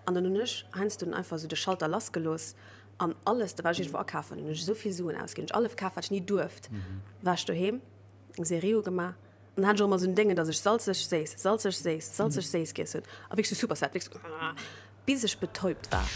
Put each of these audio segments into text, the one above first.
An dann hunn ech heiansdo dann einfach esou de Schalter lassgelooss an alles, da war ech iergendwou akafen, hunn ech esou vill Suen ausginn, hunn ech alles kaf, wat ech ni duerft, war ech doheem, eng Serie ugemaach an dann hat ech och ëmmer esou en Déngen, dass ech salzeg, séiss, salzeg, séiss, salzeg, séiss giess hunn a wierklech esou Superset, wierklech esou, bis ech betäubt war.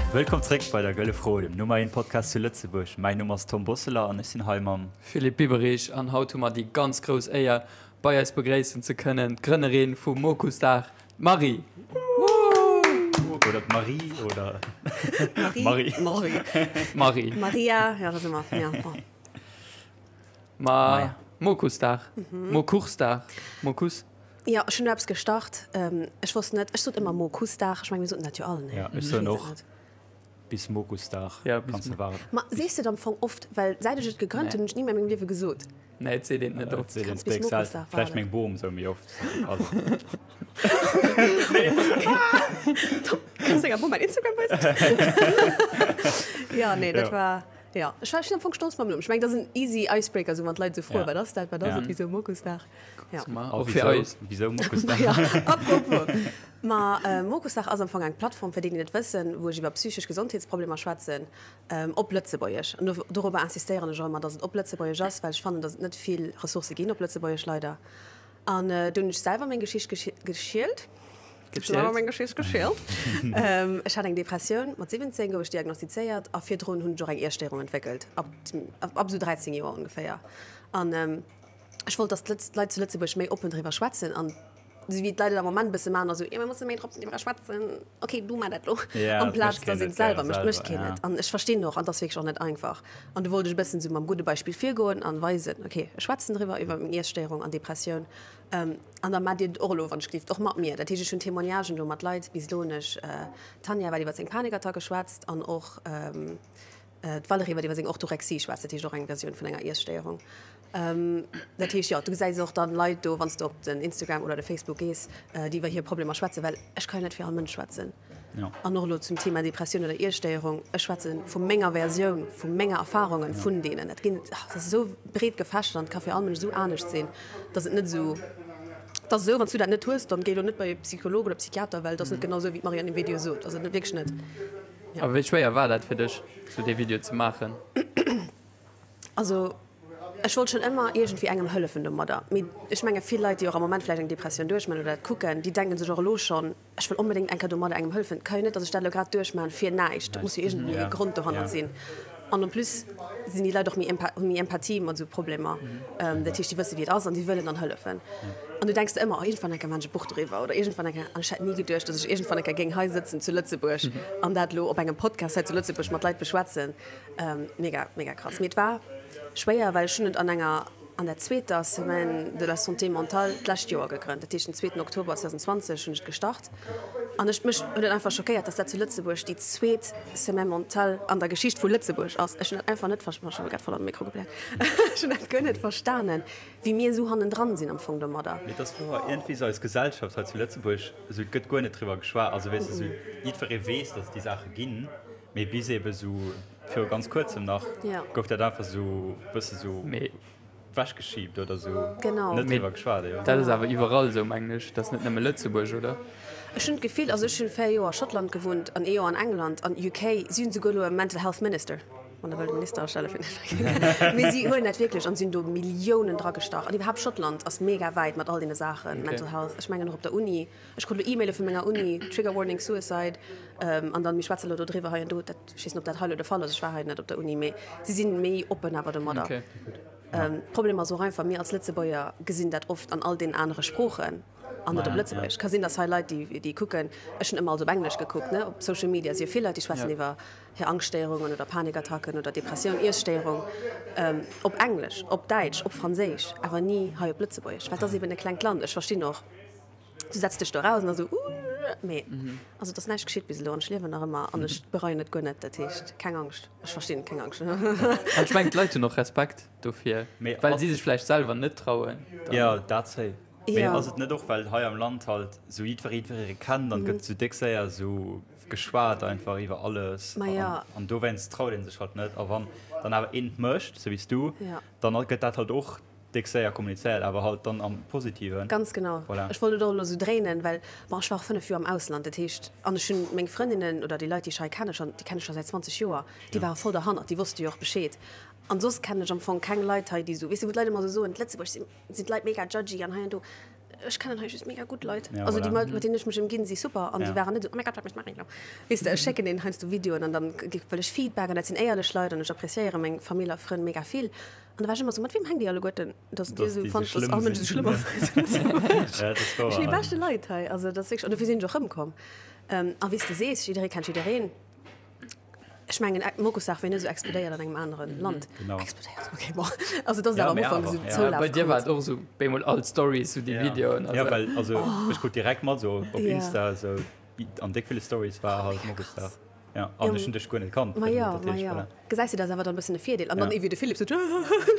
Wëllkomm zréck bei der Gëlle Fro, dem Nummer 1 Podcast zu Lëtzebuerg. Mäin Numm ass Tom Bosseler an ech sinn hei mam. Philippe Biberich an haut hu mer déi ganz grouss Éier bei eis begréissen ze kënnen d'Grënnerin vu Mokusdag, d'Marie. Oder d'Marie oder Marie. Marie. Marie. Maria, jo dat si mer, jo bon. Ma Mokusdag, Mokuchsdag, Mokus. Jo, ech hunn do eppes gestart. Ech wosst net, ech sot ëmmer Mokusdag. Ech mengen, mir soten dat jo all, nee? Ja, ech soen och bis Mokusdag kanns de waarden. Ma sees de et am Fong oft? Well säit ech et gegrënnt hunn, hunn ech et ni méi a mengem Liewe gesot. Nee, et seet een et net oft. Et seet een et déck selten. Vläicht meng Bom sou méi oft. Kanns denger Bom mäin Instagram weisen? Jo, nee, dat war. Jo, ech war, ech sinn am Fong stolz mam Numm. Ech mengen, dat ass en easy icebreaker, sou wann d'Leit esou froen, wat ass dat, wat ass et, wisou Mokusdag? Ja. Och fir eis. Wisou Mokusdag? Ja, apropos. Ma Mokusdag ass am Fong eng Plattform, fir déi, déi net wëssen, wou ech iwwer psychesch Gesondheetsproblemer schwätzen, op Lëtzebuergesch. An dorobber insistéieren ech och ëmmer, dass et op Lëtzebuergesch ass, well ech fannen, dass et net vill Ressourcë ginn op Lëtzebuergesch, leider. An do hunn ech selwer meng Geschicht geschielt. Ech hunn selwer meng Geschicht geschielt. Ech hat eng Depressioun, mat 17 gouf ech diagnostizéiert a virdrun hunn ech och eng Iesstéierung entwéckelt, ab ab esou 13 Joer ongeféier. An ech wollt, datt d'Leit zu Lëtzebuerg méi oppen driwwer schwätzen an esou wéi d'Leit et am Moment e bësse maachen, esou, jo mir musse méi drop driwwer schwätzen, ok du maach dat elo, amplaz datt een et selwer mécht, mécht keen et. An ech verstinn och, an et ass wierklech och net einfach. An du wollt ech e bëssen esou mam gudde Beispill virgoen an weisen, ok, ech schwätzen driwwer, iwwer meng Iesstéierung an Depressioun. An da maacht Dir et och elo, wann ech gelift, och mat mir. Dat heescht, ech hunn Témoignagen do mat Leit. Bis elo hunn ech d'Tanja, wat iwwer seng Panikattacke schwätzt, an och d'Valérie, wat iwwer seng Orthorexie schwätzt, dat heescht och eng Versioun vun enger Iesstéierung. Dat heescht, jo, du gesäis och dann Leit do, wann s du op den Instagram oder de Facebook gees, déi iwwer hir Problemer schwätzen, well ech ka jo net fir all Mënsch schwätzen. An och elo zum Thema Depressioun oder Iesstéierung, ech schwätze vu menger Versioun, vu menger Erfarungen, vun deenen. Dat ginn, dat ass esou breet gefächert an et ka fir all Mënsch esou anescht sinn, datt et net esou, et ass esou, wann s du dat net hues, dann géi elo net bei e Psycholog oder Psychiater, well et ass net genau esou, wéi d'Marie an dem Video sot. Also wierklech net. A wéi schwéier war dat fir dech, esou dee Video ze maachen? Also ech wollt schonn ëmmer iergendwéi engem hëllefen domadder. Mee ech menge vill Leit, déi och am Moment vläicht eng Depressioun duerchman oder dat kucken, déi denke sech och elo schonn, ech wëll onbedéngt eng Kéier domadder engem hëllefen. Et ka jo net, datt ech dat elo grad duerchman fir näischt. Et muss jo iergendwéi e Grond dohannert sinn. An en plus sinn déi Leit och méi hu méi Empathie mat esou Problemer. Dat heescht, déi wësse wéi et ass an déi wëllen dann hëllefen. An du denks der ëmmer, oh iergendwann eng Kéier maan ech e Buch doriwwer oder iergendwann eng Kéier. An ech hätt ni geduecht, datt ech iergendwann eng Kéier géing hei sëtzen zu Lëtzebuerg an dat elo op engem Podcast hei zu Lëtzebuerg mat Leit beschwätzen. Mega, mega krass. Mee et war schwéier, well ech hunn et an enger, an der zweeter Semaine de la santé mentale d'lescht Joer gegrënnt. Dat heescht den zweeten Oktober 2020 hunn ech et gestart. An ech, mech huet et einfach schockéiert, dass dat zu Lëtzebuerg déi zweet Semaine mentale an der Geschicht vu Lëtzebuerg ass. Ech hunn dat einfach net ver, ech hu grad voll an de Mikro gebläert. Ech hunn dat guer net verstanen, wéi mir esou hannendran sinn am Fong domadder. Mee et ass wouer, iergendwéi esou eis Gesellschaft hei zu Lëtzebuerg, esou et gëtt guer net driwwer geschwat. Also weess de, esou jiddweree weess, dass et déi Saache ginn. Mee bis eben esou viru ganz kuerzem nach gouf dat einfach esou bësse sou wechgeschiebt oder sou net driwwer geschwat. Jo. Dat ass awer iwwerall esou, mengen ech. Dat ass net nëmme Lëtzebuerg, oder? Ech hunn d'Gefill, also ech hunn 4 Joer a Schottland gewunnt an ee Joer an England an UK, si hunn souguer elo e Mental Health Minister, wann der wëllt e Minister astelle fir den, mee si huelen dat wierklech an si hunn do Milliounen dragestach an iwwerhaapt Schottland ass mega wäit mat all deene Saachen, Mental Health, ech mengen och op der Uni. Ech krut elo E-Maile vu menger Uni, Trigger Warning Suicide, an dann, mir schwätzen elo do driwwer hei an do. Dat, ech weess net, ob dat hei elo de Fall ass, ech war hei net op der Uni, mee si si méi oppen awer domadder. Problem ass och einfach, mir als Lëtzebuerger gesinn dat oft an all deenen anere Sproochen an net op Lëtzebuergesch. Ka sinn, datt hei Leit, déi, déi kucken, ech hunn ëmmer alles op Englesch gekuckt, ne, op Social Media si jo vill Leit, déi schwätzen iwwer hir Angschtstéierungen oder Panikattacken oder Depressioun, Iesstéierung, op Englesch, op Däitsch, op Franséisch, awer ni hei op Lëtzebuergesch, well et ass eben e klengt Land. Ech verstinn och. Du setz dech do raus an da sou uuh, mee also et ass näischt geschitt bis elo an ech liewen nach ëmmer an ech bereien et guer net. Dat heescht keng Angscht, ech verstinn, keng Angscht. An ech mengen d'Leit hunn och Respekt dofir, well si sech vläicht selwer net trauen. Jo, dat safe. Mee ass et net och, well hei am Land halt esou jiddweree jiddweree kennt an et gëtt esou déck séier esou geschwat einfach iwwer alles an dowéinst traut ee sech halt net. A wann dann awer een et mécht, esou wéi s du, dann gëtt dat halt och déck séier kommunizéiert, awer halt dann am Positiven. Ganz genau. Voilà. Ech wollt et och elo esou dréinen, well, bon, ech war och 5 Joer am Ausland, dat heescht, an ech hunn meng Frëndinnen oder déi Leit, déi ech hei kennen, schonn, déi kennen ech scho säit 20 Joer, déi ware voll derhannert, déi wosste jo och Bescheed. An soss kennen ech am Fong keng Leit hei, déi esou, weess de, wou d'Leit ëmmer esou soen, d'Lëtzebuerg sinn, sinn d'Leit mega judgy an hei an do. Ech kennen hei just mega gutt Leit. Ja, also déi voilà. mat deenen ech mech ëmginn, si super an déi waren net esou, oh mäi Gott, wat mécht d'Marie elo? Weess de, ech schécken deenen heiansdo Videoen an dann wëll ech Feedback an dat sinn éierlech Leit an ech appreciéiere meng Famill a Frënn mega vill. An da war ech ëmmer esou, mat weem hänkt dir alleguerten, dass dir esou fannt, dass all Mënsch esou schlëmm ass hei zu Lëtzebuerg? Ja, dat ass wouer. Ech hunn déi beschte Leit hei, also dat ass wierklech, an dofir sinn ech och erëmkomm. A wéi s de sees, jidderee kennt jiddereen. Ech mengen Mokussdag wéi net esou explodéiert an engem aneren Land. Genau. Explodéiert, okay, bon. Also dass et awer am Ufank esou Zoulaf Bei dir war et och esou bemol all d'Stories, esou déi Videoen. Ja, well also ech krut direkt mat esou op Insta esou an déck ville Stories war halt Mokussdag. Ja, an ech hunn dech guer net kannt. Ma jo, ma jo. Gesäis de, dat ass awer dann e bëssen e Virdeel. An dann ewéi de Philippe sot,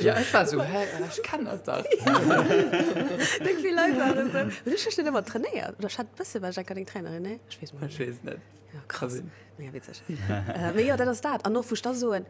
Ja, ech war esou, hä, ech kenn dat dach. Déck vill Leit waren esou. Ech hunn dech net ëmmer trainéiert. Oder ech hat e bësse war ech enker deng Trainerin, nee? Ech weess mol net. Ech weess net. Ja, krass. Mega witzeg. Äh, mee jo, dat ass dat. An och, wou ech da soen,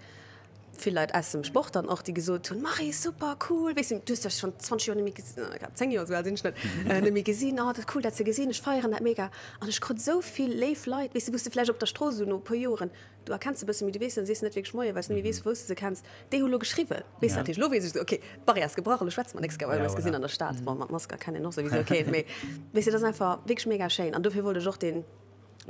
vill Leit aus dem Sport dann och, déi gesot hunn, Marie, super cool, weess du, du hues dech schonn 20 Joer net méi gesinn, äh, 10 Joer, esou al sinn ech net, äh, net méi gesinn, oh, dat ass cool, dat ze gesinn, ech feieren dat mega. An ech krut esou vill léif Leit, weess du, wou s de vläicht op der Strooss esou no e puer Joren, du erkenns se e bësse méi, du weess, dann sees de net wierklech Moie, well s de net méi weess, wou s de se kenns, déi hu lo geschriwwen, weess du, dat heescht, elo weess ech esou, okay, d'Barrière ass gebrach, elo schwätze mer nächst Kéier, well mir eis gesinn an der Stad, bon, mat Mask erkennt een och souwisou keen, mee weess du, dat ass einfach wierklech mega schéin an dofir wollt ech och deen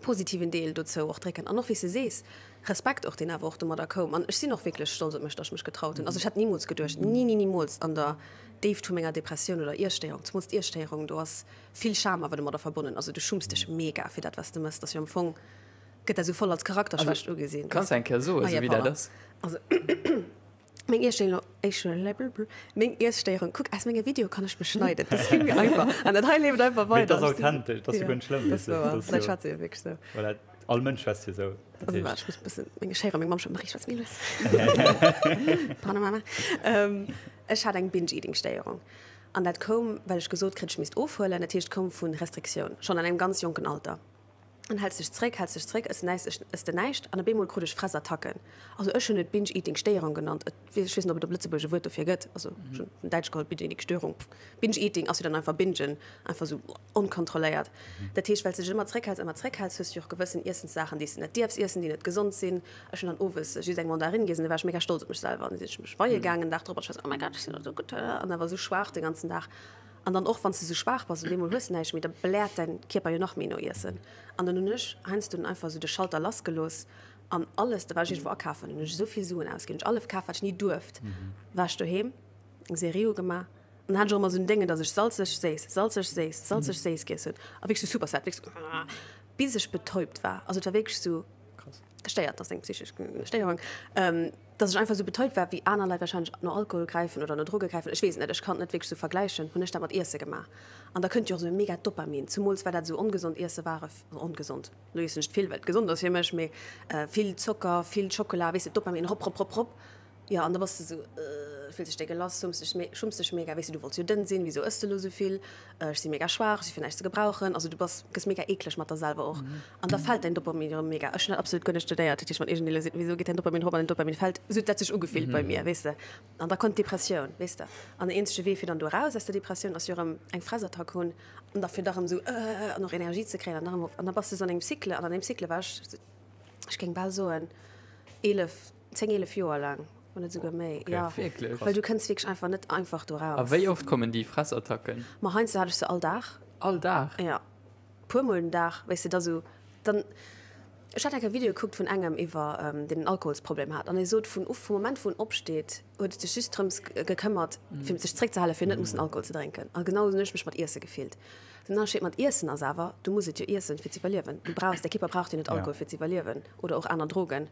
positiven Deel dozou och drécken. An och wéi s de sees, Respekt och, deen awer och domadder koum. An ech sinn och wierklech stolz op mech, datt ech mech getraut hunn. Also ech hätt nimools geduecht, ni, ni, nimools an der Déift vu menger Depressioun oder Iesstéierung, zemools d'Iesstéierung, do ass vill Scham awer domadder verbonnen. Also du schumms dech mega fir dat, wat s de mëss. Dat ass jo am Fong, gëtt dat esou voll als Charakterschwächt ugesinn. Kanns de eng Kéier soen, esou wéi dat ass? Also. Meng Iesstéierung, meng Iesstéierung, kuck, aus menge Videoe kann ech mech schneiden, dat ass vill méi einfach an dat hei leeft einfach weider. Mee dat ass authentesch, dat ass jo guer net schlëmm. Dat ass wouer, d'Leit schwätze jo wierklech esou. Voilà, all Mënsch schwätzt jo esou. Dat heescht. Ech muss e bëssen menge Schéier, meng Mamm schwätzt, Marie, schwätz méi lues. Pardon, Mama. Ech hat eng Binge-Eating-Stéierung an dat koum, well ech gesot kritt, ech misst ofhuelen. Dat heescht, koum vu Restriktioun, schonn an engem ganz jonken Alter. An häls dech zréck, häls dech zréck, ëss näischt, ëss de näischt. An op eemol krut ech Fressattacken. Also ech hunn et Binge-Eating-Stéierung genannt. Et, ech weess net, ob et op Lëtzebuergesch e Wuert dofir gëtt. Also ech hunn vum Däitsch geholl, Binge-Eating-Störung. Binge-Eating ass jo dann einfach Bingen, einfach esou onkontrolléiert. Dat heescht, well s de dech ëmmer zréckhäls, ëmmer zréckhäls, hues du jo och gewëssen Iessenssaachen, déi s de net dierfs iessen, déi net gesond sinn. Ech hunn dann owes just eng Mandarinn giess an da war ech mega stolz op mech selwer. An da sinn ech mech weie gaangen den Dag drop an ech war esou, Oh mäi Gott, ech sinn esou gutt, an awer esou schwaach de ganzen Dag. An dann och, wann s de sou schwaach bass, op eemol hues de näischt méi, da bläert däin Kierper jo nach méi no Iessen. An dann hunn ech heiansdo dann einfach sou de Schalter lassgelooss an alles, da war ech iergendwou akafen, hunn ech esou vill Suen ausginn, hunn ech alles kaf, wat ech ni duerft, war ech doheem, eng Serie ugemaach an dann hat ech och ëmmer sou en Déngen, dass ech salzeg, séiss, salzeg, séiss, salzeg, séiss giess hunn a wierklech sou Superset, wierklech sou, bis ech betäubt war. Also et war wierklech sou gestéiert, dat ass eng psychesch Stéierung. Dass ech einfach esou betäubt war, wéi aner Leit wahrscheinlech no Alkohol gräifen oder no Droge gräifen, ech weess et net, ech kann et net wierklech esou vergläichen, hunn ech dat mat Iesse gemaach. An da kënnt jo och esou e mega Dopamin, zumools well dat esou ongesond Iesse war, also ongesond, elo iessen ech vill, well et gesond ass fir mech, mee vill Zocker, vill Schockela, weess de, Dopamin rop, rop, rop, rop. Jo, an da bass de esou, fills dech déck elass, schumms dech, schumms dech mega, weess de, du wollts jo dënn sinn, wisou ëss de elo esou vill, ech si mega schwaach, ech si fir näischt ze gebrauchen. Also du bass, gëss mega eekleg mat der selwer och. An da fält däin Dopamin erëm mega. Ech hunn dat absolut guer net studéiert, dat heescht, wann iergendee elo seet, wisou geet däin Dopamin erop an däin Dopamin fält, esou huet dat sech ugefillt bei mir, weess de. An da konnt d'Depressioun, weess de. An den eenzege Wee fir dann do eraus aus der Depressioun ass jo erëm eng Fressattack hunn an da fir da erëm esou an och Energie ze kréien an da erëm of. An da bass de esou an engem Cycle an an deem Cycle war ech, ech géing bal soen, 11, 10, 11 Joer laang, wann net esouguer méi. Okay, jo, wierklech? Well du kënns wierklech einfach net einfach do raus. A wéi oft kommen déi Fressattacken? Ma heiansdo hat ech se all Dag. All Dag? Jo, puer mol den Dag, weess de, da sou, dann, ech hat eng Kéier e Video gekuckt vun engem iwwer, deen en Alkoholsproblem hat an e sot, vun vum Moment wou en opsteet, huet et sech just drëms gekëmmert, fir sech zréckzehalen, fir net mussen Alkohol ze drénken. A genau esou hunn ech mech mat Iesse gefillt. Den Ënnerscheed mat Iessen ass awer, du muss et jo iessen, fir z'iwwerliewen. Du brauchs, däi Kierper braucht jo net Alkohol, fir z'iwwerliewen oder och aner Drogen.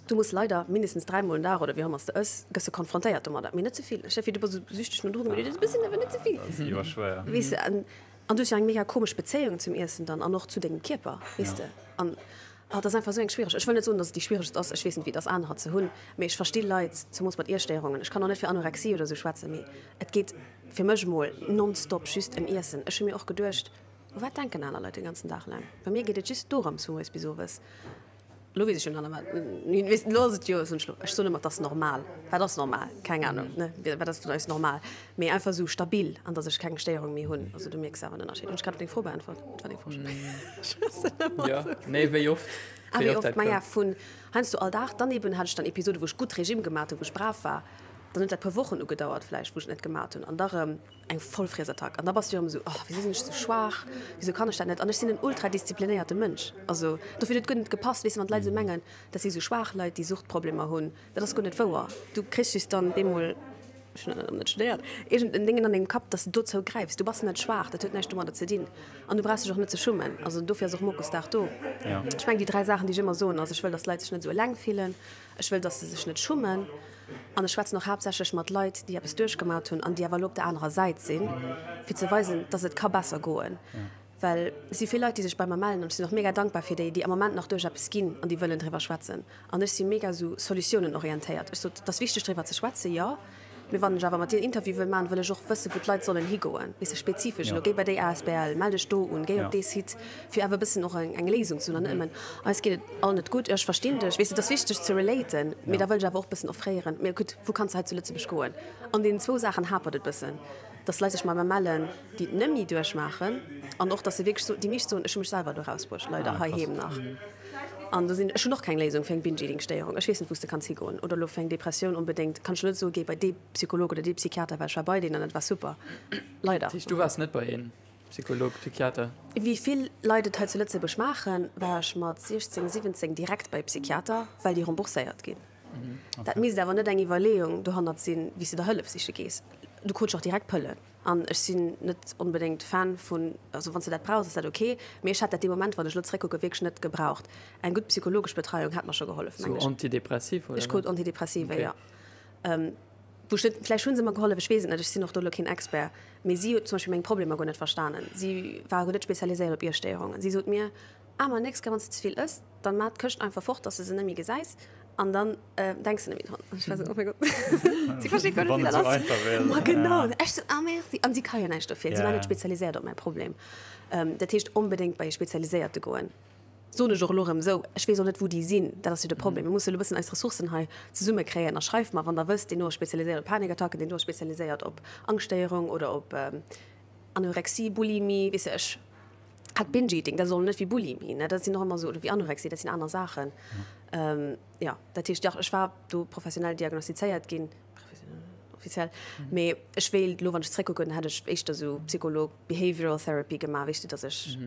Du muss leider mindestens dräimol den Dag oder wéi och ëmmer s de ëss, gëss de konfrontéiert domadder. Mee net ze vill. Stell dir vir, du bass esou süchteg no Drogen, mee du ëss e bëssen, awer net ze vill. Dat ass iwwerschwéier. Weess de, an an du hues jo eng mega komesch Bezéiung zum Iessen dann an och zu dengem Kierper, weess de. An oh, dat ass einfach esou eng schwiereg, ech wëll net soen, datt et déi schwieregst ass, ech weess net, wéi et ass anerer ze hunn, mee ech versti Leit, zemools mat Iesstéierungen, ech kann och net fir Anorexie oder esou schwätzen, mee et geet. fir mech emol nonstop just ëm Iessen. Ech hu mir och geduecht, U wat denken aner Leit den ganzen Dag laang? Bei mir geet et just dorëms vu moies bis owes. Elo weess ech jo nach net, wat, elo ass et jo, soen ech elo, ech soen ëmmer, et ass normal. Wat ass normal? Keng Anung, ne? Wat ass fir eis normal? Mee einfach esou stabil an datt ech keng Stéierung méi hunn. Also du mierks awer en Ënnerscheed. Hunn ech grad deng Fro beäntwert? Wat war deng Fro scho? Ech weess et net méi. Jo, nee, wéi oft? Ah, wéi oft? Maja, vun heiansdo all Dag. Dann eben hat ech dann Episode wou ech gutt Regime gemat hunn, wou ech brav war. Dann huet dat puer Wochen ugedauert vläicht, wou ech et net gemat hunn. An da rëm. Eng Vollfriesattack. An da bass du jo ëmmer esou, oh, wisou sinn ech esou schwaach, wisou kann ech dat net? An ech sinn en ultra disziplinéierte Mënsch. Also dofir huet et guer net gepasst. Weess de, wann d'Leit esou mengen, dat si sou schwaach Leit, déi Suchtproblemer hunn, dat ass guer net wouer. Du kriss just dann bemol, ech hunn dat net studéiert, iergend en Déngen an dengem Kapp, dass de dozou gräifs. Du bass net schwaach, dat huet näischt domadder ze dinn. An du brauchs dech och net ze schummen. Also dofir ass och Mokosdag do. Ech mengen, déi 3 Saachen, déi ech ëmmer soen, ass, ech wëll, dass d'Leit sech net esou eleng fillen, ech wëll, dass se sech net schummen, An ech schwätzen och haaptsächlech mat Leit, déi eppes duerchgemat hunn an déi awer elo op der anerer Säit sinn, fir ze weisen, dass et ka besser goen. Well et si vill Leit, déi sech bei mer mellen, an ech sinn och mega dankbar fir déi, déi am Moment nach duerch eppes ginn an déi wëllen driwwer schwätzen. An ech si mega esou solutiounen-orientéiert. Ech sot, et ass wichteg driwwer ze schwätzen, jo. Mee wann ech awer mat dir en Interview wëll maachen, wëll ech och wëssen, wou d'Leit sollen higoen. Weess de, spezifesch elo, géi bei déi asbl, mell dech do un, géi op dee Site, fir awer e bëssen och eng Léisung ze hunn an net nëmmen, eis geet et all net gutt, ech verstinn dech. Weess de, et ass wichteg ze relaten, mee da wëll ech awer och e bëssen offréieren, mee gutt, wou kanns de hei zu Lëtzebuerg goen? An deenen zwou Saachen hapert et e bëssen, dass d'Leit sech bei mer mellen, déi et net méi duerchmaachen an och, dass se wierklech soen, déi meescht soen, ech hu mech selwer do erausbruecht, leider heiheem nach. An do sinn, ech hunn och keng Léisung fir eng Binge-Eating-Stéierung. Ech weess net, wou s de kanns higoen. Oder elo fir eng Depressioun onbedéngt kann ech elo net soen, géi bei dee Psycholog oder dee Psychiater, well ech war bei deenen an et war super. Leider. Dat heescht, du waars net bei een Psycholog, Psychiater? Wéi vill Leit et hei zu Lëtzebuerg maachen, war ech mat 16, 17 direkt bei e Psychiater, well déi rembourséiert ginn. Dat misst awer net eng Iwwerleeung dohannert sinn, wéi s de der Hëllef siche gees. Du krutsch och direkt Pëllen. An ech sinn net onbedéngt Fan vun, also wann s de dat brauchs, ass dat ok, mee ech hätt dat dee Moment, wann ech elo zeréckkucken, wierklech net gebraucht. Eng gutt psychologesch Betreiung hätt mer scho gehollef, mengen ech. Sou Antidepressiv oder? Ech krut Antidepressive, jo. Wou ech net, vläicht hu se mer gehollef, ech weess et net, ech sinn och do elo keen Expert, mee si huet zum Beispill meng Problemer guer net verstanen. Si war guer net spezialiséiert op Iesstéierungen. Si sot mir, Ah, ma nächst Kéier, wann s de ze vill ëss, dann maach d'Këscht einfach fort, dass de se net méi gesäis an dann denks de net méi drun. An ech war esou, oh mäi Gott, si versteet guer net, wéi dat ass. Ma genau, ech sou, ah merci. An si ka jo näischt dofir, si war net spezialiséiert op mäi Problem. Dat heescht, onbedéngt bei ee Spezialiséierte goen. Soen ech och elo erëm esou, ech weess och net, wou déi sinn, dat ass jo de Problem. Mir musse elo e bëssen eis Ressourcen hei zesummekréien a schreift mer, wann Der wësst, deen do ass spezialiséiert op Panikattacken, deen do ass spezialiséiert op Angschtstéierung oder op Anorexie, Bulimie, weess de, ech hat Binge-Eating, dat ass och net wéi Bulimie, ne, dat sinn och ëmmer esou, oder wéi Anorexie, dat sinn aner Saachen. Jo, dat heescht, dach, ech war do professionell diagnostizéiert ginn, professionell, offiziell, mee ech wéilt elo, wann ech zréckkucken, hätt ech éischter esou Psycholog, Behavioral Therapy gemaach, weess de, datt ech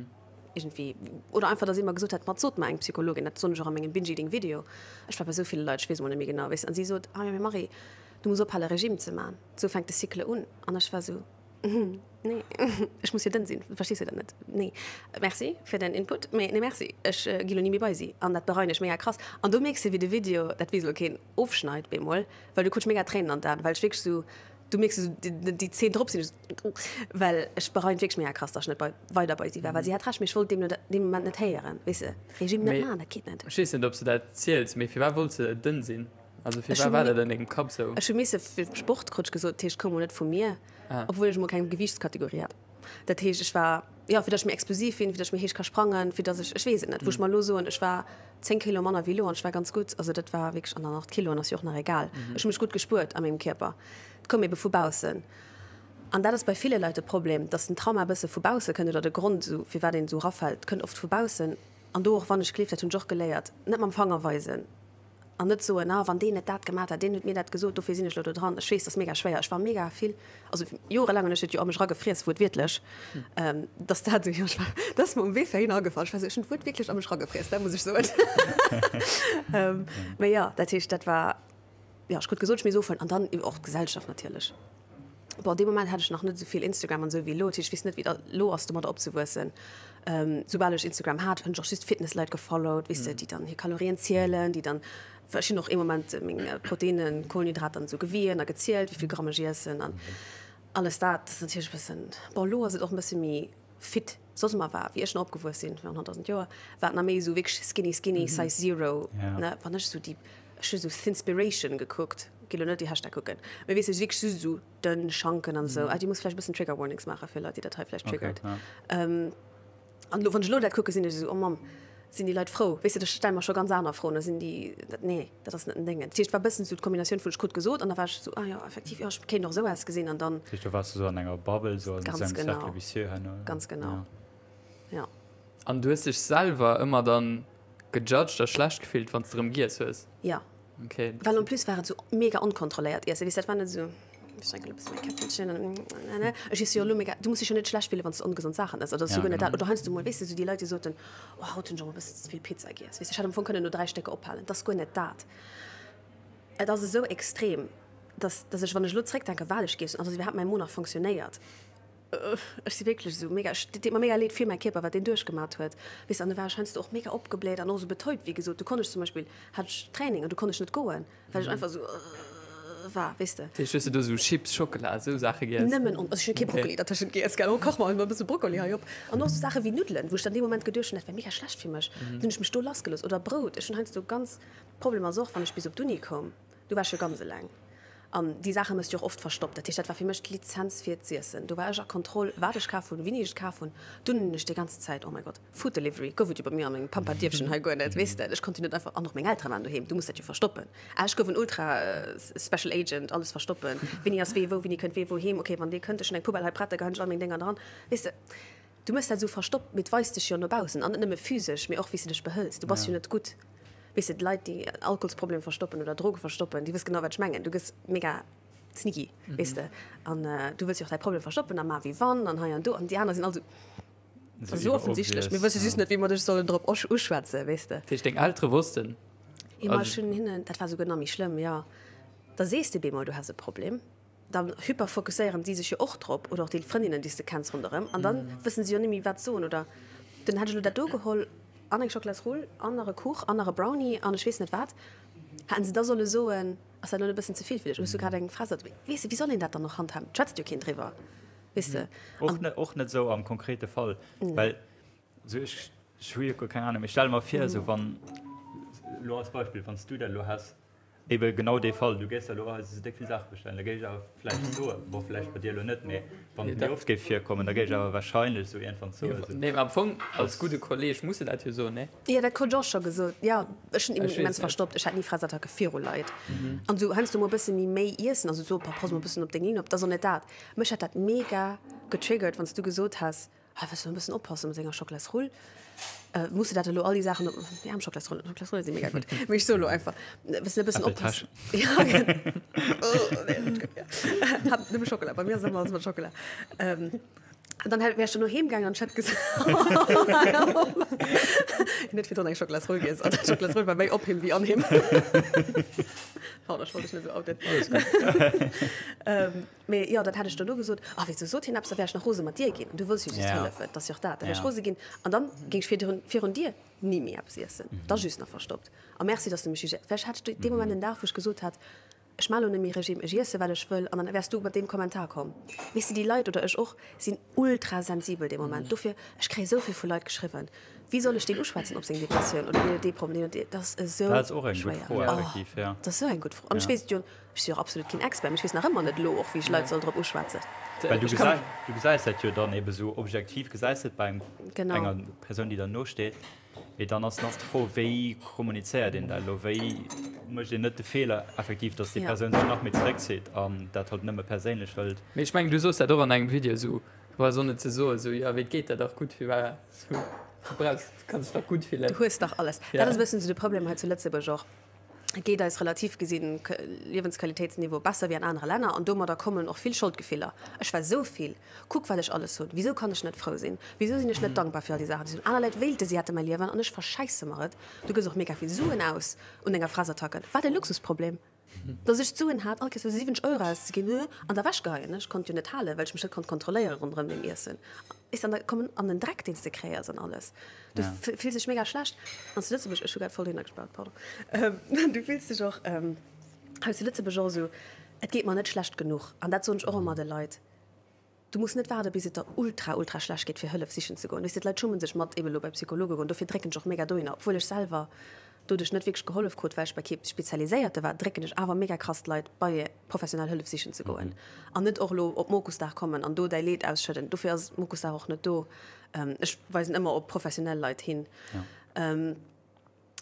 iergendwéi, oder einfach, datt ee mer gesot hätt, mat sot mer eng Psychologin, dat soen ech och a mengem Binge-Eating-Video, ech war bei esou ville Leit, ech weess emol net méi genau, weess de, an si sot, ah jo, mee Marie, du muss ophale Regime ze man, esou fänkt de Cycle un, an ech war esou. Nee, ech muss jo dënn sinn, verstees du dat net? Nee, merci fir däin Input, mee nee merci, ech gi lo ni méi bei si an dat bereien ech mega krass. An do mierks de wéi de Video, dat weess elo keen, ofschneit bemol, well du krut ech mega Tréinen an d'Aen, well ech wierklech sou, du mierks esou déi Zeen drop sinn ech sou, well ech bereien wierklech mega krass, datt ech net bei weider bei si war, well si hat Recht, mee ech wollt deemno dee Moment net héieren, weess de, Regime net maachen, dat geet net. Ech weess net ob s de dat ziels, mee firwat wollts de dënn sinn? Also firwat war dat an dengem Kapp sou? Ech hu misse fir Sport, krut ech gesot, dat heescht koum mol net vu mir. Obwuel ech emol keng Gewiichtskategorie hat. Dat heescht, ech war, jo, fir datt ech méi explosiv sinn, fir datt ech méi héich ka sprangen, fir datt ech, ech weess et net, wou ech mer elo soen, ech war 10 Kilo manner wéi elo an ech war ganz gutt. Also dat war wierklech, an dann och d'Kiloen ass jo och nach egal. Ech hu mech gutt gespuert a mengem Kierper. Et koum ebe vu baussen. An dat ass bei ville Leit de Problem, datt den Trauma e bësse vu bausse kënnt oder de Grond, esou firwat een esou erafält, kënnt oft vu baussen. An do och, wann ech gleef, dat hunn ech och geléiert, net mam Fanger weisen. An net soen, ah wann deen net dat gemaat hätt, deen huet mir dat gesot, dofir sinn ech elo do dran. Ech weess, dat ass mega schwéier. Ech war mega vill, also jorelaang hunn ech et jo a mech eragefriess, wuertwiertlech, dass dat esou, jo, ech war, dat ass mer um Wee verhin agefall, ech war esou, ech hunn d'Wuert wierklech a mech eragefriess, dat muss ech soen. Mee jo, dat heescht, dat war, jo, ech krut gesot, ech misst ofhuelen. An dann och d'Gesellschaft natierlech. Bon, dee Moment hat ech nach net esou vill Instagram an esou wéi elo. Dat heescht, ech weess net, wéi et elo ass, domadder opzewuessen. Soubal ech Instagram hat, hunn ech och just Fitnessleit gefollowt, weess de, déi dann hir Kalorien zielen, déi dann, ech hunn och ee Moment meng Proteinen, Kohlenhydrater an esou gewien a gezielt, wéi vill Gramm ech iessen an alles dat. Dat ass natierlech e bëssen, bon, elo ass et och e bësse méi fit. Soss ëmmer war, wéi ech nach opgewuess sinn, virun 100.000 Joer, war et nach méi esou wierklech skinny, skinny, size zero, ne. Wann ech esou déi. Ech hu sou Thinspiration gekuckt, gi lo net déi Hashtag kucken, mee weess de wierklech just esou dënn Schanken an esou. Ah, déi muss vläicht e bëssen Trigger Warnings maache fir Leit, déi dat hei vläicht triggert. An elo, wann ech elo dat kucke sinn ech esou, oh Mamm, sinn déi Leit frou? Weess de, da stelle mer scho ganz aner Froen, da sinn déi, dat, nee, dat ass net den Déngen. Dat heescht, et war e bëssen esou d'Kombinatioun vun ech krut gesot an da war ech esou, ah jo, effektiv, jo, ech kéint och esou ausgesinn an dann. Dat heescht, do waars du esou an enger Bubble, esou an esou engem Cercle vicieux herno. Ganz genau, jo. An du hues dech selwer ëmmer dann gejudged a schlecht gefillt wanns de rëm giess hues? Jo. Okay. Well en plus war et sou mega onkontrolléiert Iessen, weess dat war net sou ech drénken e bësse mäi Käffelchen an ne ech iesse jo elo mega, du muss dech jo net schlecht fillen wanns de ongesond Saachen ëss, oder ass jo guer net dat, oder heiansdo mol weess de sou déi Leit déi soten, oh haut hunn ech och e bëssen ze vill Pizza giess, weess de ech hätt am Fong kënnen no 3 Stécker ophalen, et ass guer net dat, et ass esou extrem, dass dass ech wann ech elo zréckdenken wat ech giess hunn, also dass iwwerhaapt mäi Mo nach fonctionnéiert. Ech si wierklech esou mega, et deet mer mega leed fir mäi Kierper, wat deen duerchgemat huet, weess de. An du war ech heiansdo och mega opgebläht an och esou betäubt, wéi gesot. Du konnt ech zum Beispill, hat ech Training an du konnt ech net goen, well ech einfach esou war, weess de. Dat heescht, hues de do esou Chips, Schockela, esou Saache giess? Nëmmen on, also ech hunn kee Brokkoli dertëschent giess, gell, oh kach mer emol e bësse Brokkoli hei op. An och esou Saache wéi Nuddelen, wou ech dann dee Moment geduecht hunn, dat wär mega schlecht fir mech, dunn hunn ech mech do lassgelooss. Oder Brout, ech hunn heiansdo ganz, Problem ass och, wann ech bis op d'Uni koum, du war ech jo ganz eleng. An déi Saache mëss jo och oft verstoppt. Dat heescht, dat war fir mech d'Lizenz fir z'iessen. Do war ech a Kontroll, wat ech kaf hunn, wéini ech et kaf hunn. Dunn hunn ech déi ganz Zäit, oh mäi Gott, Food Delivery gouf et jo bei mir a mengem Pampa-Dierfchen hei guer net, weess de. Ech konnt jo net einfach, an och meng Eltere waren doheem, du muss dat jo verstoppen. Ah, ech gouf en ultra special agent, alles verstoppen, wéini ass wee wou, wéini kënnt wee wou heem, okay, wann dee kënnt, ech hunn eng Poubelle hei prett, da geheien ech all meng Dénger dran, weess de. Du méchs dat esou verstoppt, mee et weist sech jo no baussen. An net nëmme physesch, mee och wéi s de dech behëls. Du bass jo net gutt. Weess de, d'Leit, déi en Alkoholsproblem verstoppen oder Droge verstoppen, déi wësse genau, wat ech mengen. Du gëss mega sneaky, weess de. An du wëlls jo och däi Problem verstoppen a mar wéi wann an hei an do. An déi aner sinn all esou, Dat ass esou offensichtlech, mir wësse just net, wéi mer dech sollen drop uschwätzen, weess de. Dat heescht, deng Eltere wossten? Jo, ma ech hunn hinnen, dat war souguer nach méi schlëmm, jo. Da sees de bemol, du häss e Problem. Dann hyperfokusséieren si sech jo och drop, oder och déi Frëndinnen, déi s de kenns ronderëm, an dann wëssen si jo net méi wat soen. Oder dann hätt ech elo dat do geholl an eng Schocklasrull an nach e Kuch an nach e Brownie an ech weess net wat. Hätten se da solle soen, ass dat elo net e bëssen ze vill fir dech, hues du grad eng Fressattack? Weess de, wéi soll een dat dann och handhaben? Et schwätzt jo keen driwwer, weess de. Och net, och net esou am konkrete Fall, well esou ech, ech hu jo guer keng Ahnung, mee ech stelle mer vir, esou wann elo als Beispill, wann s du dat elo häss, Ebe genau dee Fall, du géifs elo hei esou déck vill Saache bestellen, da géif ech awer vläicht soen, bon vläicht bei dir elo net, mee wann et méi oft géif virkommen, da géif ech awer wahrscheinlech esou iergendwann soen, esou. Nee, am Fong als gudde Kolleg muss de dat jo soen, nee? Jo, dat krut ech och scho gesot, jo. Ech hunn immens verstoppt, ech hat ni Fressattacke viru Leit. An esou heiansdo mol e bësse méi méi iessen, also esou, pass mol e bëssen op deng Linn op, dat ass och net dat. Mech hat dat mega getriggert, wann s du gesot häss, Hei wëlls du e bëssen oppassen mat denger Schocklasrull. Muss de dat elo all déi Saachen op déi aarm Schocklasrullen, Schocklasrulle si mega gutt, mee ech soe lo einfach, wëlls de e bëssen oppassen. Ja, oh nee, net gutt, ja. Hat nëmme Schockela, bei mir ass ëmmer alles mat Schockela. An dann wär ech dono heem gaangen an ech hätt gesot, hien huet virdrun eng Schocklasrull giess an d'Schocklasrull war méi op him wéi an him. Pardon, ech wollt dech net esou outen. Alles gutt. Mee jo, dat hat ech dono gesot, Oh, wéi sou sot hien eppes, da wär ech nach rose mat dir ginn. An du wëlls jo just hëllefen, 't ass jo och dat, da wär ech rose ginn an dann géing ech virdrun, virun dir ni méi eppes iessen, da just nach verstoppt. A merci, dass du mech jugéiers. Vläicht hat ech dee Moment en Dag, wou ech gesot hat, ech maache lo net méi Regime, ech iesse wat ech wëll, an dann wäers du mat deem Kommentar komm. Weess de, déi Leit, oder ech och, sinn ultra sensibel dee Moment. Dofir, ech kréie sou vill vu Leit geschriwwen, wéi soll ech deen uschwätzen op seng Depressioun oder deen oder dee Problem, deen oder dee, dat ass esou Dat ass och eng gutt schwéier. Fro, effektiv, ja. Dat ass esou eng gutt Fro. An ech weess et jo. Ech si och absolut keen Expert, mee ech weess nach ëmmer net elo och, wéi ech Leit soll drop uschwätzen. Well du gesäis, du gesäis dat jo dann ebe sou objektiv, gesäis et bei Genau. enger Persoun, déi der no steet. Mee dann ass nach d'Fro, wéi kommunizéiert een dat elo? Wéi mécht een net de Feeler effektiv, datt déi Ja. Persoun sech nach méi zeréckzitt an dat halt nëmme perséinlech hëlt? Mee ech mengen, du soos dat och an engem Video esou, du brauchs och net ze soen, esou, jo, wéi et geet der dach gutt, firwat esou, du brauchs, du kanns dech dach gutt fillen. Du hues dach alles. Ja. Dat ass e bëssen esou de Problem hei zu Lëtzebuerg och. Et geet eis relativ gesinn, Liewensqualitéitsniveau, besser wéi an anere Länner an domadder kommen och vill Scholdgefiller. Ech war esou vill, kuck wat ech alles hunn, wisou kann ech net frou sinn, wisou sinn ech net dankbar fir all déi Saachen déi ech hunn. Aner Leit wéilte si hätte mäi Liewen an ech verschäisse mer et. Du gëss och mega vill Suen aus un denger Fressattacken. Wat e Luxusproblem, dass ech d'Suen hat all Kéiers fir 70 Euro auszeginn an der Wäsch geheien. Ech konnt jo net halen, well ech mech net konnt kontrolléiere ronderëm dem Iessen. Weess an da kommen an den Dreck deen s de kréiers an alles. Du fills dech mega schlecht. An zu Lëtzebuerg, ech hu grad voll dohinner gespaut, pardon, du fills dech och hei zu Lëtzebuerg och esou, et geet mer net schlecht genuch. An dat soen ech och ëmmer de Leit, Du muss net waarde bis et der ultra, ultra schlecht geet fir Hëllef sichen ze goen. Weess de, d'Leit schummen sech mat eben elo bei Psychologe goen. Dofir drécken ech och mega dohinner, obwuel ech selwer. doduerch net wierklech gehollef krut, well ech bei kee Spezialiséierte war, drécken ech awer mega krass d'Leit bei professionell Hëllef sichen ze goen an net och elo op Mokusdag kommen an do däi Leed ausschëdden. Dofir ass Mokusdag och net do. Ech weisen ëmmer op professionell Leit hin.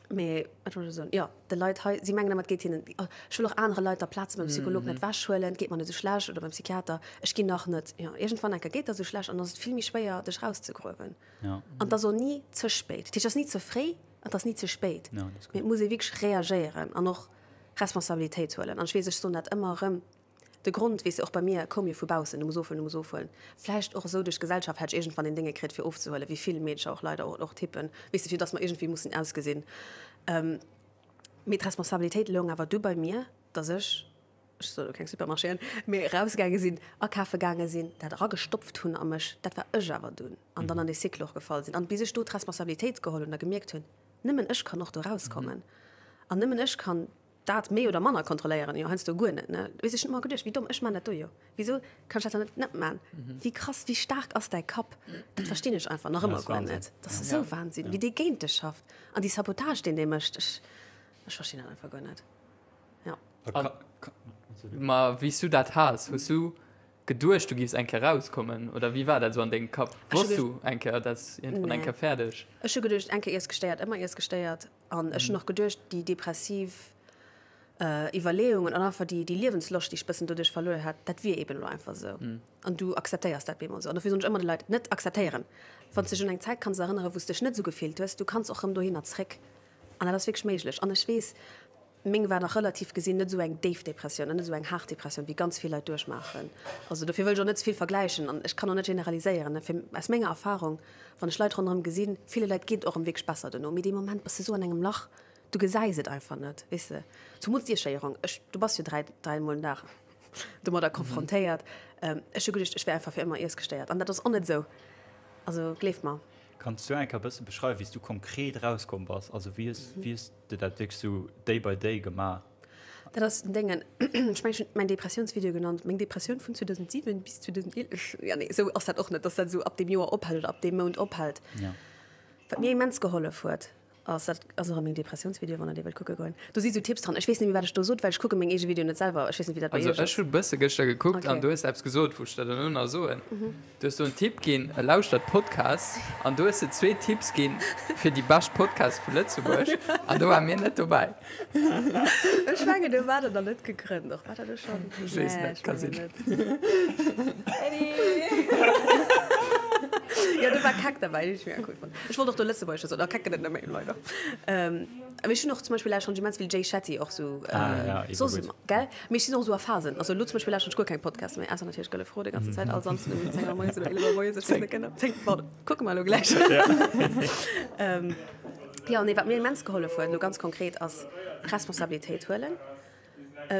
Mee wat wollt ech soen? Jo, de Leit hei, si mengen ëmmer, et geet hinnen, ech wëll och anere Leit der Plaz beim Psycholog net ewechhuelen, et geet mer net esou schlecht oder beim Psychiater, ech ginn nach net. Jo, iergendwann eng Kéier geet der esou schlecht an dann ass et vill méi schwéier, dech erauszegruewen. An et ass och ni ze spéit. Dat heescht, et ass ni ze fréi an et ass ni ze spéit. Mee et muss ee wierklech reagéieren an och Responsabilitéit huelen. An ech weess, ech soen dat ëmmer erëm, De Grond, weess de, och bei mir koum jo vu baussen, du muss ofhuelen, du muss ofhuelen. Vläicht och esou duerch d'Gesellschaft hätt ech iergendwann een Dénge kritt fir ofzehuelen, wéi vill Meedercher och leider och tippen, weess de, fir dass mer iergendwéi mussen ausgesinn. Mee d'Responsabilitéit loung awer du bei mir, dass ech, ech soe lo keng Supermarchéen, mee erausgaange sinn, akafe gaange sinn, dat eragestopft hunn a mech, dat war ech awer dunn, an dann an dee Cycle och gefall sinn. An bis ech do d'Responsabilitéit geholl hunn a gemierkt hunn, nëmmen ech kann och do erauskommen an nëmmen ech kann Dat méi oder manner kontrolléieren, jo heiansdo guer net, ne? Weess ech hunn ëmmer geduecht, wéi domm, ech maan dat do jo, wisou kann ech dat dann net net maan? Wéi krass, wéi staark ass däi Kapp? Dat verstinn ech einfach nach ëmmer guer net. Dat ass esou Wahnsinn, wéi dee géint dech schafft an déi Sabotage, deen dee mécht, ech ech verstinn dat einfach guer net, jo. Ma wéi s du dat has, hues du geduecht, du giffs eng Kéier rauskommen oder wéi war dat esou an dengem Kapp? Wosst du eng Kéier, dat ass iergendwann eng Kéier fäerdeg? Ech hu geduecht, eng Kéier iess gestéiert, ëmmer iess gestéiert. An ech hunn och geduecht, déi depressiv Iwwerleeungen an einfach déi Liewensloscht, déi ech bëssen doduerch verluer hat, dat wier eben elo einfach esou. An du akzeptéiers dat bemol esou. An dofir soen ech ëmmer de Leit, net akzeptéieren. Wann s de dech un eng Zäit kanns erënneren, wou s dech net esou gefillt hues, du kanns och erëm dohinner zréck. An dat ass wierklech méiglech. An ech weess, Meng war nach relativ gesinn net esou eng déif Depressioun an net esou eng haart Depressioun, wéi ganz vill Leit duerchmaachen. Also dofir wëll ech och net ze vill vergläichen an ech kann och net generaliséieren. Fir aus menger Erfahrung, wann ech Leit ronderëm gesinn, ville Leit geet et och erëm wierklech besser dono, mee dee Moment bass de esou an engem Lach, du gesäis et einfach net, weess de. Zumools d'Iesstéierung, ech, du bass jo 3, 3 mol den Dag domadder konfrontéiert. Ech hu geduecht, ech wär einfach fir ëmmer iessgestéiert an dat ass och net esou, also gleeft mer. Kanns du eng Kéier e bësse beschreiwen, wéi s du konkret erauskomm bass? Also wéi hues, wéi hues de dat wierklech sou day by day gemaach? Dat ass den Déngen, ech mengen ech hunn mäin Depressiounsvideo genannt, meng Depressioun vun 2007 bis 2011. Jo nee, esou ass dat och net, dass dat esou ab deem Joer ophält oder ab deem Mount ophält. Ja. Wat mir immens gehollef huet, ass, dat ass och a mengem Depressiounsvideo, wann der dee wëllt kucke goen, do si sou Tipps dran. Ech weess net méi wat ech do sot, well ech kucke meng eege Videoen net selwer. Ech weess net wéi dat bei Also iech ech ass. hu bësse gëschter gekuckt an Okay. du hues eppes gesot, wou ech der duerno nach soen. Du hues do en Tipp ginn, lauschtert Podcasts, an do hues de zwee Tipps ginn fir déi bescht Podcasts vu Lëtzebuerg, an do ware mir net dobäi. Ech mengen do war der nach net gegrënnt, och war der do schonn? Ech weess net, ka sinn. Jo, do war Keck derbäi, deen ech mega cool fonnt. Ech wollt och do Lëtzebuergesches soen, a Keck gëtt et net méi, leider. Mee ech hunn och zum Beispill lauschteren ech immens vill Jay Shetty, och sou soss ëmmer, gell? Mee ech sinn och esou a Phasen. Also elo zum Beispill lauschteren ech guer keng Podcasts méi, ausser natierlech Gëlle Fro déi ganzen Zäit, all Samsden um 10 Auer moies oder 11 Auer moies, ech weess net genau. 10, pardon, kucke mer elo gläich. Jo, nee, wat mir immens gehollef huet, elo ganz konkret, ass Responsabilitéit huelen.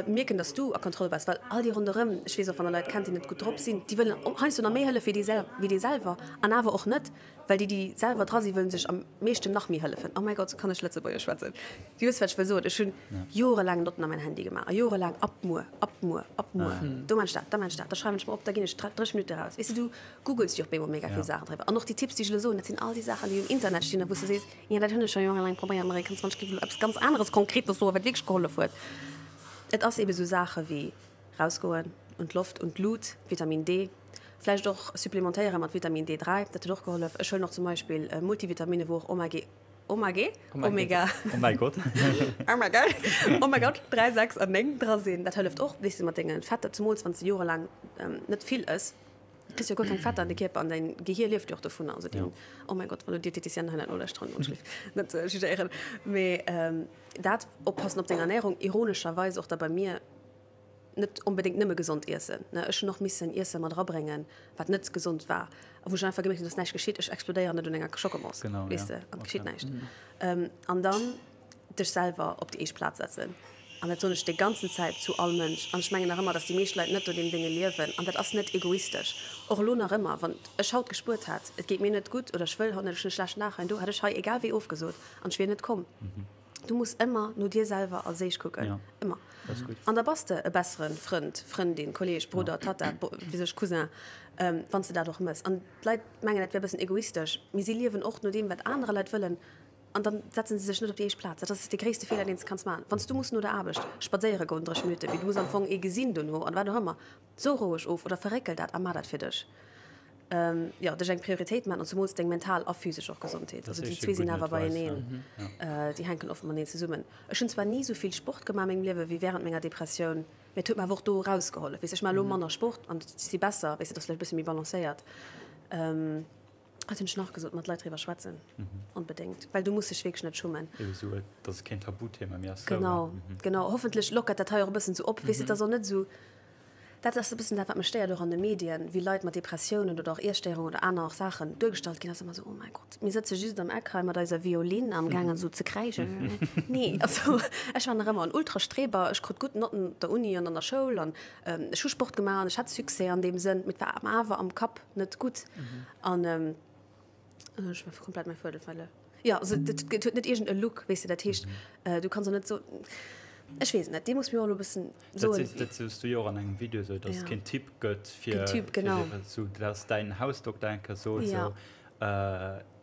Mierken, dass du a Kontroll bass, well all déi ronderëm, ech weess och, wann der Leit kennt, déi net gutt drop sinn, déi wëllen heiansdo nach méi hëllef wéi déi selwer an awer och net, well déi, déi selwer dra sinn, wëllen sech am meeschten nach méi hëllefen. Oh mäi Gott, kann ech Lëtzebuergesch schwätzen? Dir wësst, wat ech wëll soen. Ech hunn jorelaang Notten a mäin Handy gemaach a jorelaang ab muer, ab muer, ab muer, do maan ech dat, da maan ech dat, da schreiwen ech mer op, da ginn ech 30 Minutte raus. Weess de, du googles jo och bemol mega vill Saachen driwwer. An och déi Tipps, déi ech elo soen, dat sinn all déi Saachen, déi um Internet stinn a wou s du sees, Jo, dat hunn ech scho jorelaang probéiert, Marie, kanns wann ech géif elo eppes ganz aneres Konkretes soen, wat wierklech gehollef huet. Et ass eebe sou Saache wéi rausgoen, un d'Loft, un d'Lut, Vitamin D, vläicht och supplementéiere mat Vitamin D3, dat huet och gehollef. Ech huelen och zum Beispill Multivitamine wou och Omag, Omag? Omega, Oh mäi Gott. Oh mäi Gott, oh mäi Gott, 3, 6 an 9 dra sinn. Dat hëlleft och, weess de, mat denge Fetter, zemools wann s de jorelaang net vill ëss. Kriss jo guer keng Fetter an de Kierper an däin Gehier lieft jo och dovunner. Also deen, oh mäin Gott, wann du Diététicienne hei net nolauschteren, onschliff net jugéieren, mee dat oppassen op deng Ernährung, ironescherweis och da bei mir net onbedéngt nëmme gesond iessen, ne, ech hunn och missen Iesse mat erabréngen, wat net gesond war a wou ech einfach gemierkt hunn, dass näischt geschitt, ech explodéieren net un enger Schockemousse, weess de, an et geschitt näischt. An dann dech selwer op déi éischt Plaz setzen. An dat soen ech déi ganzen Zäit zu all Mënsch. An ech mengen nach ëmmer, dass déi meescht Leit net no deem Dénge liewen. An dat ass net egoistesch. Och elo nach ëmmer, wann ech haut gespuert hätt, et geet mir net gutt oder ech wëll haut net, ech hunn e schlechten Dag hei an do, hätt ech hei egal wéi ofgesot an ech wier net komm. Du muss ëmmer no dir selwer als éischt kucken. Ëmmer. An da bass de e bessere Frënd, Frëndin, Kolleeg, Brudder, Tatta, wéi sech, Cousin, wann s de dat och mëss. An d'Leit mengen, dat wär e bëssen egoistesch, mee si liewen och no deem, wat anerer Leit wëllen. An dann setzen se sech net op déi éischt Plaz. Dat ass dee gréisste Feeler, deen s de kanns maachen. Wann s du muss no der Aarbecht spadséiere goen, 30 Minutten, mee du muss am Fong ee gesinn dono an wat och ëmmer, so roueg of oder verréckel dat a maach dat fir dech. Jo, dech eng Prioritéit maachen an zemools deng mental a physesch och Gesondheet. Also déi zwee sinn awer beieneen, déi hänken oft mateneen zesummen. Ech hunn zwar ni esou vill Sport gemaach a mengem Liewe wéi wärend menger Depressioun, mee et huet mer awer och do erausgehollef. Weess, ech maache elo manner Sport an ech si besser, weess de, et ass vläicht e bësse méi balancéiert. Wat hunn ech nach gesot? Mat Leit driwwer schwätzen, onbedéngt, well du muss dech wierklech net schummen. Eben esou, dass et keen Tabuthema méi ass. Genau, genau. Hoffentlech lockert dat hei och e bëssen esou op. Weess de, et ass och net esou, dat ass e bëssen dat, wat mech stéiert och an de Medien, wéi Leit mat Depressiounen oder och Iesstéierungen oder aner och Saachen duergestallt ginn, ass ëmmer esou, oh mäi Gott, mir sëtze just am Eck hei mat eiser Violinn amgaangen esou ze kräischen. Nee, also ech war nach ëmmer en Ultrastreber, ech krut gutt Notten op der Uni an an der Schoul an ech hu Sport gemaach an ech hat Succès an deem Sënn, mee et war awer am Kapp net gutt. An ech hu komplett mäi Fuedel verluer. Jo, also dat huet net iergend e Look, weess de, dat heescht, du kanns och net soen, ech weess et net, Dir musst mir och elo e bëssen soen. Dat soos du jo och an engem Video esou, datt et keen Typ gëtt fir, esou datt däin Hausdokter eng Kéier sot esou,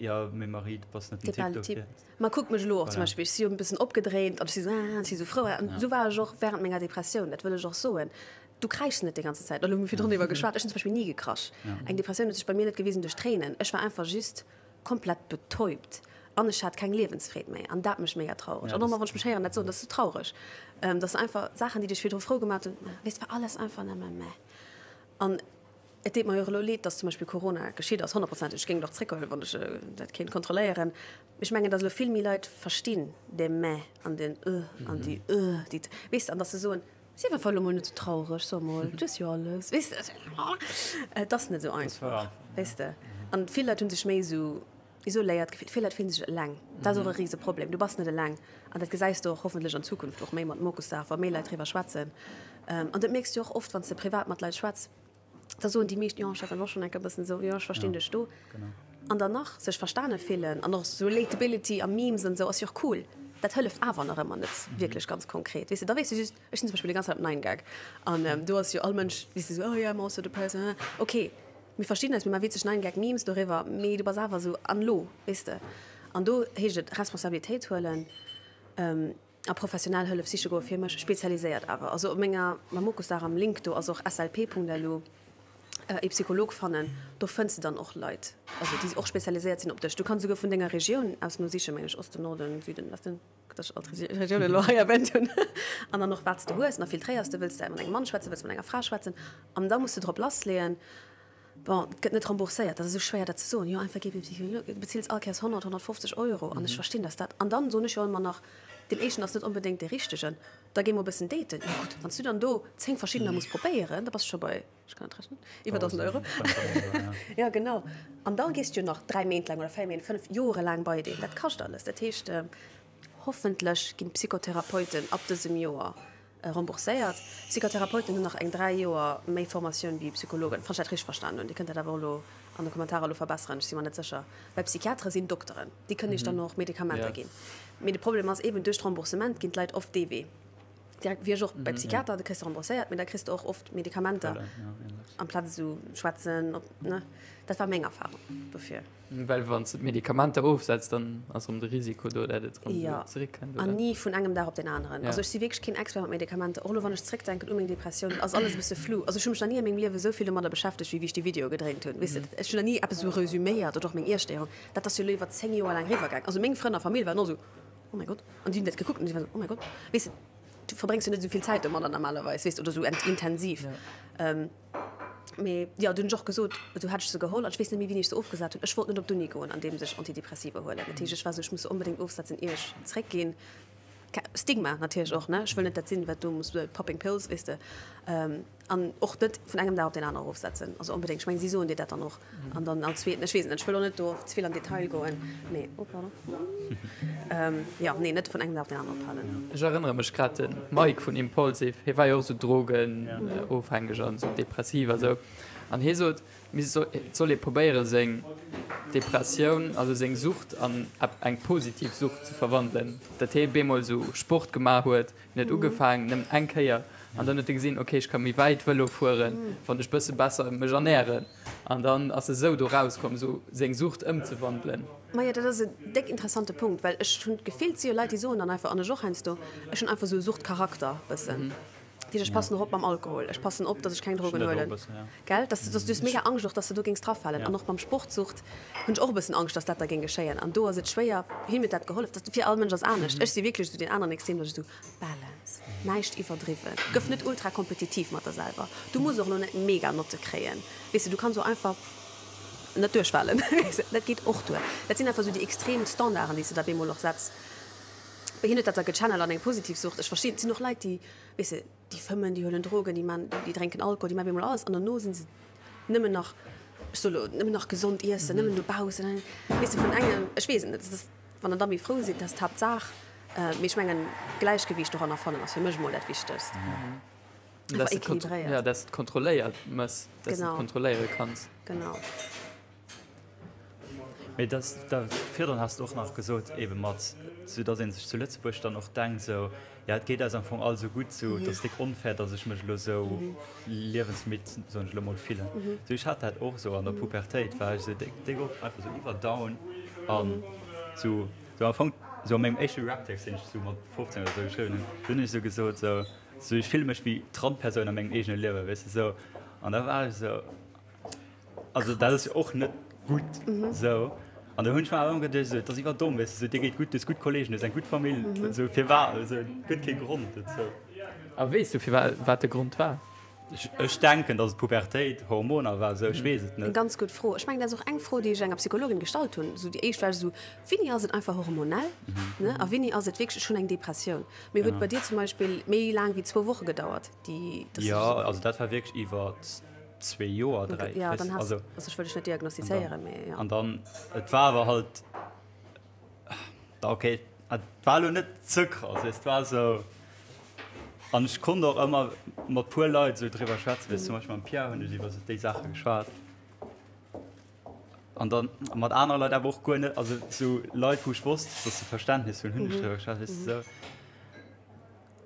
jo mee Marie, du bass net den Typ dofir. Ma kuck mech elo och zum Beispill, ech si jo e bëssen opgedréint an ech si sou, ah, ech si sou frou. An esou war ech och wärend menger Depressioun, dat wëll ech och soen. Du kräischs net déi ganze Zäit. Elo hu mir virdrun driwwer geschwat. Ech hunn zum Beispill ni gekrasch. Eng Depressioun huet sech bei mir net gewisen duerch Tréinen. Ech war einfach just komplett betäubt an ech hat keng Liewensfreed méi. An dat mécht mega traureg. An och ëmmer wann ech mech héieren dat soen, dat ass sou traureg, dass einfach Saachen, déi dech virdru frou gemaat hunn, weess, war alles einfach nëmme meh. An et deet mer jo och elo leed, dass zum Beispill Corona geschitt ass, honnertprozenteg. Ech géing et och zréckhuelen, wann ech dat kéint kontrolléieren. Mee ech mengen, dass elo vill méi Leit verstinn dee meh an den uh an déi uh, déi, weess de, an dass se soen, Sief einfach elo mol net sou traureg, so mol, du hues jo alles, weess de. Et ass net esou einfach, weess de. An vill Leit hu sech méi esou isoléiert gefillt. Vill Leit fillen sech eleng. Dat ass och e Riseproblem. Du bass net eleng. An dat gesäis de och hoffentlech an Zukunft och méi mat Mokusdag, wa méi Leit driwwer schwätzen. An dat mierks du och oft, wann s de privat mat Leit schwätz. Da soen déi meescht, jo, ech hat dat och schonn eng Kéier e bëssen esou, jo, ech verstinn dech do. An dann nach sech verstane fillen an och esou Relatability a Memes an esou ass jo och cool. Dat hëlleft awer nach ëmmer net wierklech ganz konkret. Weess de, da weess de just, ech sinn zum Beispill déi ganz Zäit op 9gag an do ass jo all Mënsch, weess de, esou, oh yeah, I'm also depressed, ah. Ok, mir verstinn eis, mir maache witzeg 9gag-Memes doriwwer, mee du bass awer esou, an elo, weess de? An do heescht et Responsabilitéit huelen. A professionell Hëllef siche goe fir mech, spezialiséiert awer. Also op menger Mamokusdag am Link do ass och slp.lu, ee Psycholog fannen, do fënns de dann och Leit, also déi och spezialiséiert sinn op dech. Du kanns esouguer vun denger Regioun aus no sichen, meng ech, Osten, Norden, Süden, Westen, gutt, dass ech all d'Regiounen elo hei erwänt hunn. An dann och wat s de hues, an da filtréiers de, wëlls de mat engem Mann schwätzen, wëlls de mat enger Fra schwätzen, an da muss de drop lassleeën. Bon, et gëtt net rembourséiert, dat ass esou schwéier dat ze soen. Jo, einfach gi beim Psycholog, du bezills all Kéiers 100, 150 Euro an ech verstinn, dass dat, an dann soen ech jo ëmmer nach, deen éischten ass net onbedéngt dee richtegen, da géi mol e bëssen daten. Jo gutt, wann s du dann do 10 verschiddener muss probéieren, da bass du scho bei, ech kann net rechnen, iwwer 1.000 Euro. Jo, genau. An da gees du jo nach 3 Méint laang oder 4 Méint, 5, jorelaang bei deen. Dat kascht alles. Dat heescht, hoffentlech ginn d'Psychotherapeuten ab dësem Joer Rembourséiert. Psychotherapeuten hunn nach eng 3 Joer méi Formatioun wéi Psychologen, wann ech dat richteg verstan hunn. Dir kënnt dat awer och elo an de Kommentarer elo verbesseren, ech si mer net sécher. Well Psychiatere sinn Dokteren, déi kënnen iech dann och Medikamenter ginn. Mee de Problem ass eeben, duerch d'Remboursement ginn d'Leit oft dee Wee direkt, wéi ech och, bei Psychiater, da kriss de rembourséiert, mee da kriss de och oft Medikamenter amplaz esou schwätzen, ne? Dat war meng Erfarung dofir. Well wann s de d'Medikamenter ofsetz, dann ass erëm de Risiko do, dat et erëm zeréckkënnt, oder? Jo, an ni vun engem Dag op deen aneren. Also ech si wierklech keen Expert mat Medikamenter. Och elo wann ech zréckdenken u meng Depressioun, ass alles e bësse flou. Also ech hu mech nach ni a mengem Liewe esou vill domadder beschäftegt, wéi wéi ech déi Videoe gedréint hunn. Weess de, ech hunn nach ni eppes esou resuméiert oder och meng Iesstéierung. Dat ass jo elo iwwer 10 Joer laang eriwwergaang. Also meng Frënn a Famill waren och esou, Oh mäi Gott. An déi hunn dat gekuckt an si waren esou, Oh mäi Gott. Weess de, du verbréngs jo net esou vill Zäit domadder normalerweis, weess de, oder esou intensiv. Mee jo, du hunn ech och gesot, du hat ech se geholl an ech weess net méi wéini ech se ofgesat hunn. Ech wollt net op d'Uni goen andeems ech Antidepressiva huelen. Dat heescht, ech war esou, ech muss se onbedéngt ofsetzen ier ech zréckginn. Stigma natierlech och, ne? Ech wëll net dat sinn, wat do muss popping pills, weess de. An och net vun engem Dag op deen anere erofsetzen, also onbedéngt. Ech mengen, si soen dir dat dann och. An dann als zweeten, ech weess et net, ech wëll och net do ze vill an Detail goen, mee, oh pardon, jo, nee, net vun engem Dag op deen aneren ophalen. Ech erënnere mech grad, de Mike vun Impulsive, hie war jo och esou drogenofhängeg an esou depressiv a sou. An hie sot, mir soll, et soll ee probéiere seng Depressioun, also seng Sucht an eng positiv Sucht ze verwandelen. Dat hie bemol esou Sport gemaach huet, hien huet ugefaangen, nëmmen eng Kéier. An dann huet e gesinn, ok, ech ka méi wäit Vëlo fueren, wann ech bësse besser mech ernären. An dann ass e sou do rauskomm, sou seng Sucht ëmzewandelen. Majo, dat ass e déck interessante Punkt, well ech hunn d'Gefill, et si jo Leit, déi soen dann einfach, an ech och heiansdo, ech hunn einfach sou e Suchtcharakter bëssen. Dat heescht, ech passen och op mam Alkohol, ech passen op, datt ech keng Drogen huelen. Gell? Dass du, du hues mega Angscht och, dass du do géings drafalen. An och mam Sportsucht hunn ech och e bëssen Angscht, dass dat da géing geschéien. An do ass et schwéier, him huet dat gehollef. Dat fir all Mënsch ass anescht. Ech si wierklech esou deen aneren Extrem, datt ech esou Balance, näischt iwwerdriwwen, gëff net ultra kompetitiv mat der selwer. Du muss och elo net mega Notte kréien, weess de, du kanns och einfach net duerchfalen, weess de, dat geet och duer. Dat sinn einfach esou déi extrem Standarden, déi s de da bemol och setz. Bei hien huet dat da gechannelt an eng positiv Sucht. Ech verstinn, et sinn och Leit, déi, weess de, déi fëmmen, déi huelen Drogen, déi man, déi drénken Alkohol, déi man bemol alles an dono si se nëmmen nach, ech soe lo, nëmmen nach gesond iessen, nëmmen dobaussen, weess de, vun engem, ech weess et net, et ass, wann der da méi frou sidd, dat ass d'Haaptsaach, mee ech mengen, Gläichgewiicht doranner fannen ass fir mech emol dat Wichtegst. Einfach équilibréiert. Jo, dass de et kontrolléiert mëss, dass de et kontrolléiere kanns. Genau. Mee dass da virdrun has de och nach gesot, ebe mat, sou dass ee sech zu Lëtzebuerg dann och denkt, sou, ja et geet eis am Fong all sou gutt, sou et ass déck onfair, dass ech mech elo sou liewensmidd, soen ech elo mol, fillen. Sou ech hat dat och sou an der Pubertéit, war ech sou déck, déck oft einfach sou iwwerdown an sou, sou am Fong, sou a mengem éischte Rap-Text, deen ech sou mat 15 oder sou geschriwwen hunn, do hunn ech sou gesot, sou, sou ech fille mech wéi d'Randpersoun a mengem eegene Liewen, weess de, sou. An da war ech sou. Also dat ass jo och net gutt esou. An da hunn ech mer awer ëmmer geduecht, esou, et ass iwwer domm, weess de, esou, dir geet gutt, du hues gutt Kolleegen, du hues eng gutt Famill, esou, firwat, esou, et gëtt kee Grond dozou. A weess du firwat, wat de Grond war? Ech, ech denken, datt et Pubertéit, Hormoner war, esou, ech weess et net. Eng ganz gutt Fro. Ech mengen, dat ass och eng Fro, déi ech enger Psychologin gestallt hunn. Esou déi éischt war ech esou, Wéini ass et einfach hormonell, ne, a wéini ass et wierklech, ech hunn eng Depressioun? Mee huet bei dir zum Beispill méi laang wéi zwou Woche gedauert, déi, dass du Jo, also dat war wierklech iwwer zwee Joer, dräi, ja, dann hast, also, also ech wëll dech net diagnostizéieren, mee ja. An dann, et war awer halt, okay, et war elo net ze krass, weess, et war esou, an ech konnt och ëmmer mat puer Leit esou driwwer schwätzen, weess, zum Beispill mam Pierre hunn ech iwwer esou déi Saache geschwat. An dann mat anere Leit awer och guer net, also esou Leit, wou ech wosst, dass se Verständnis hunn, hunn ech driwwer geschwat, weess de, esou.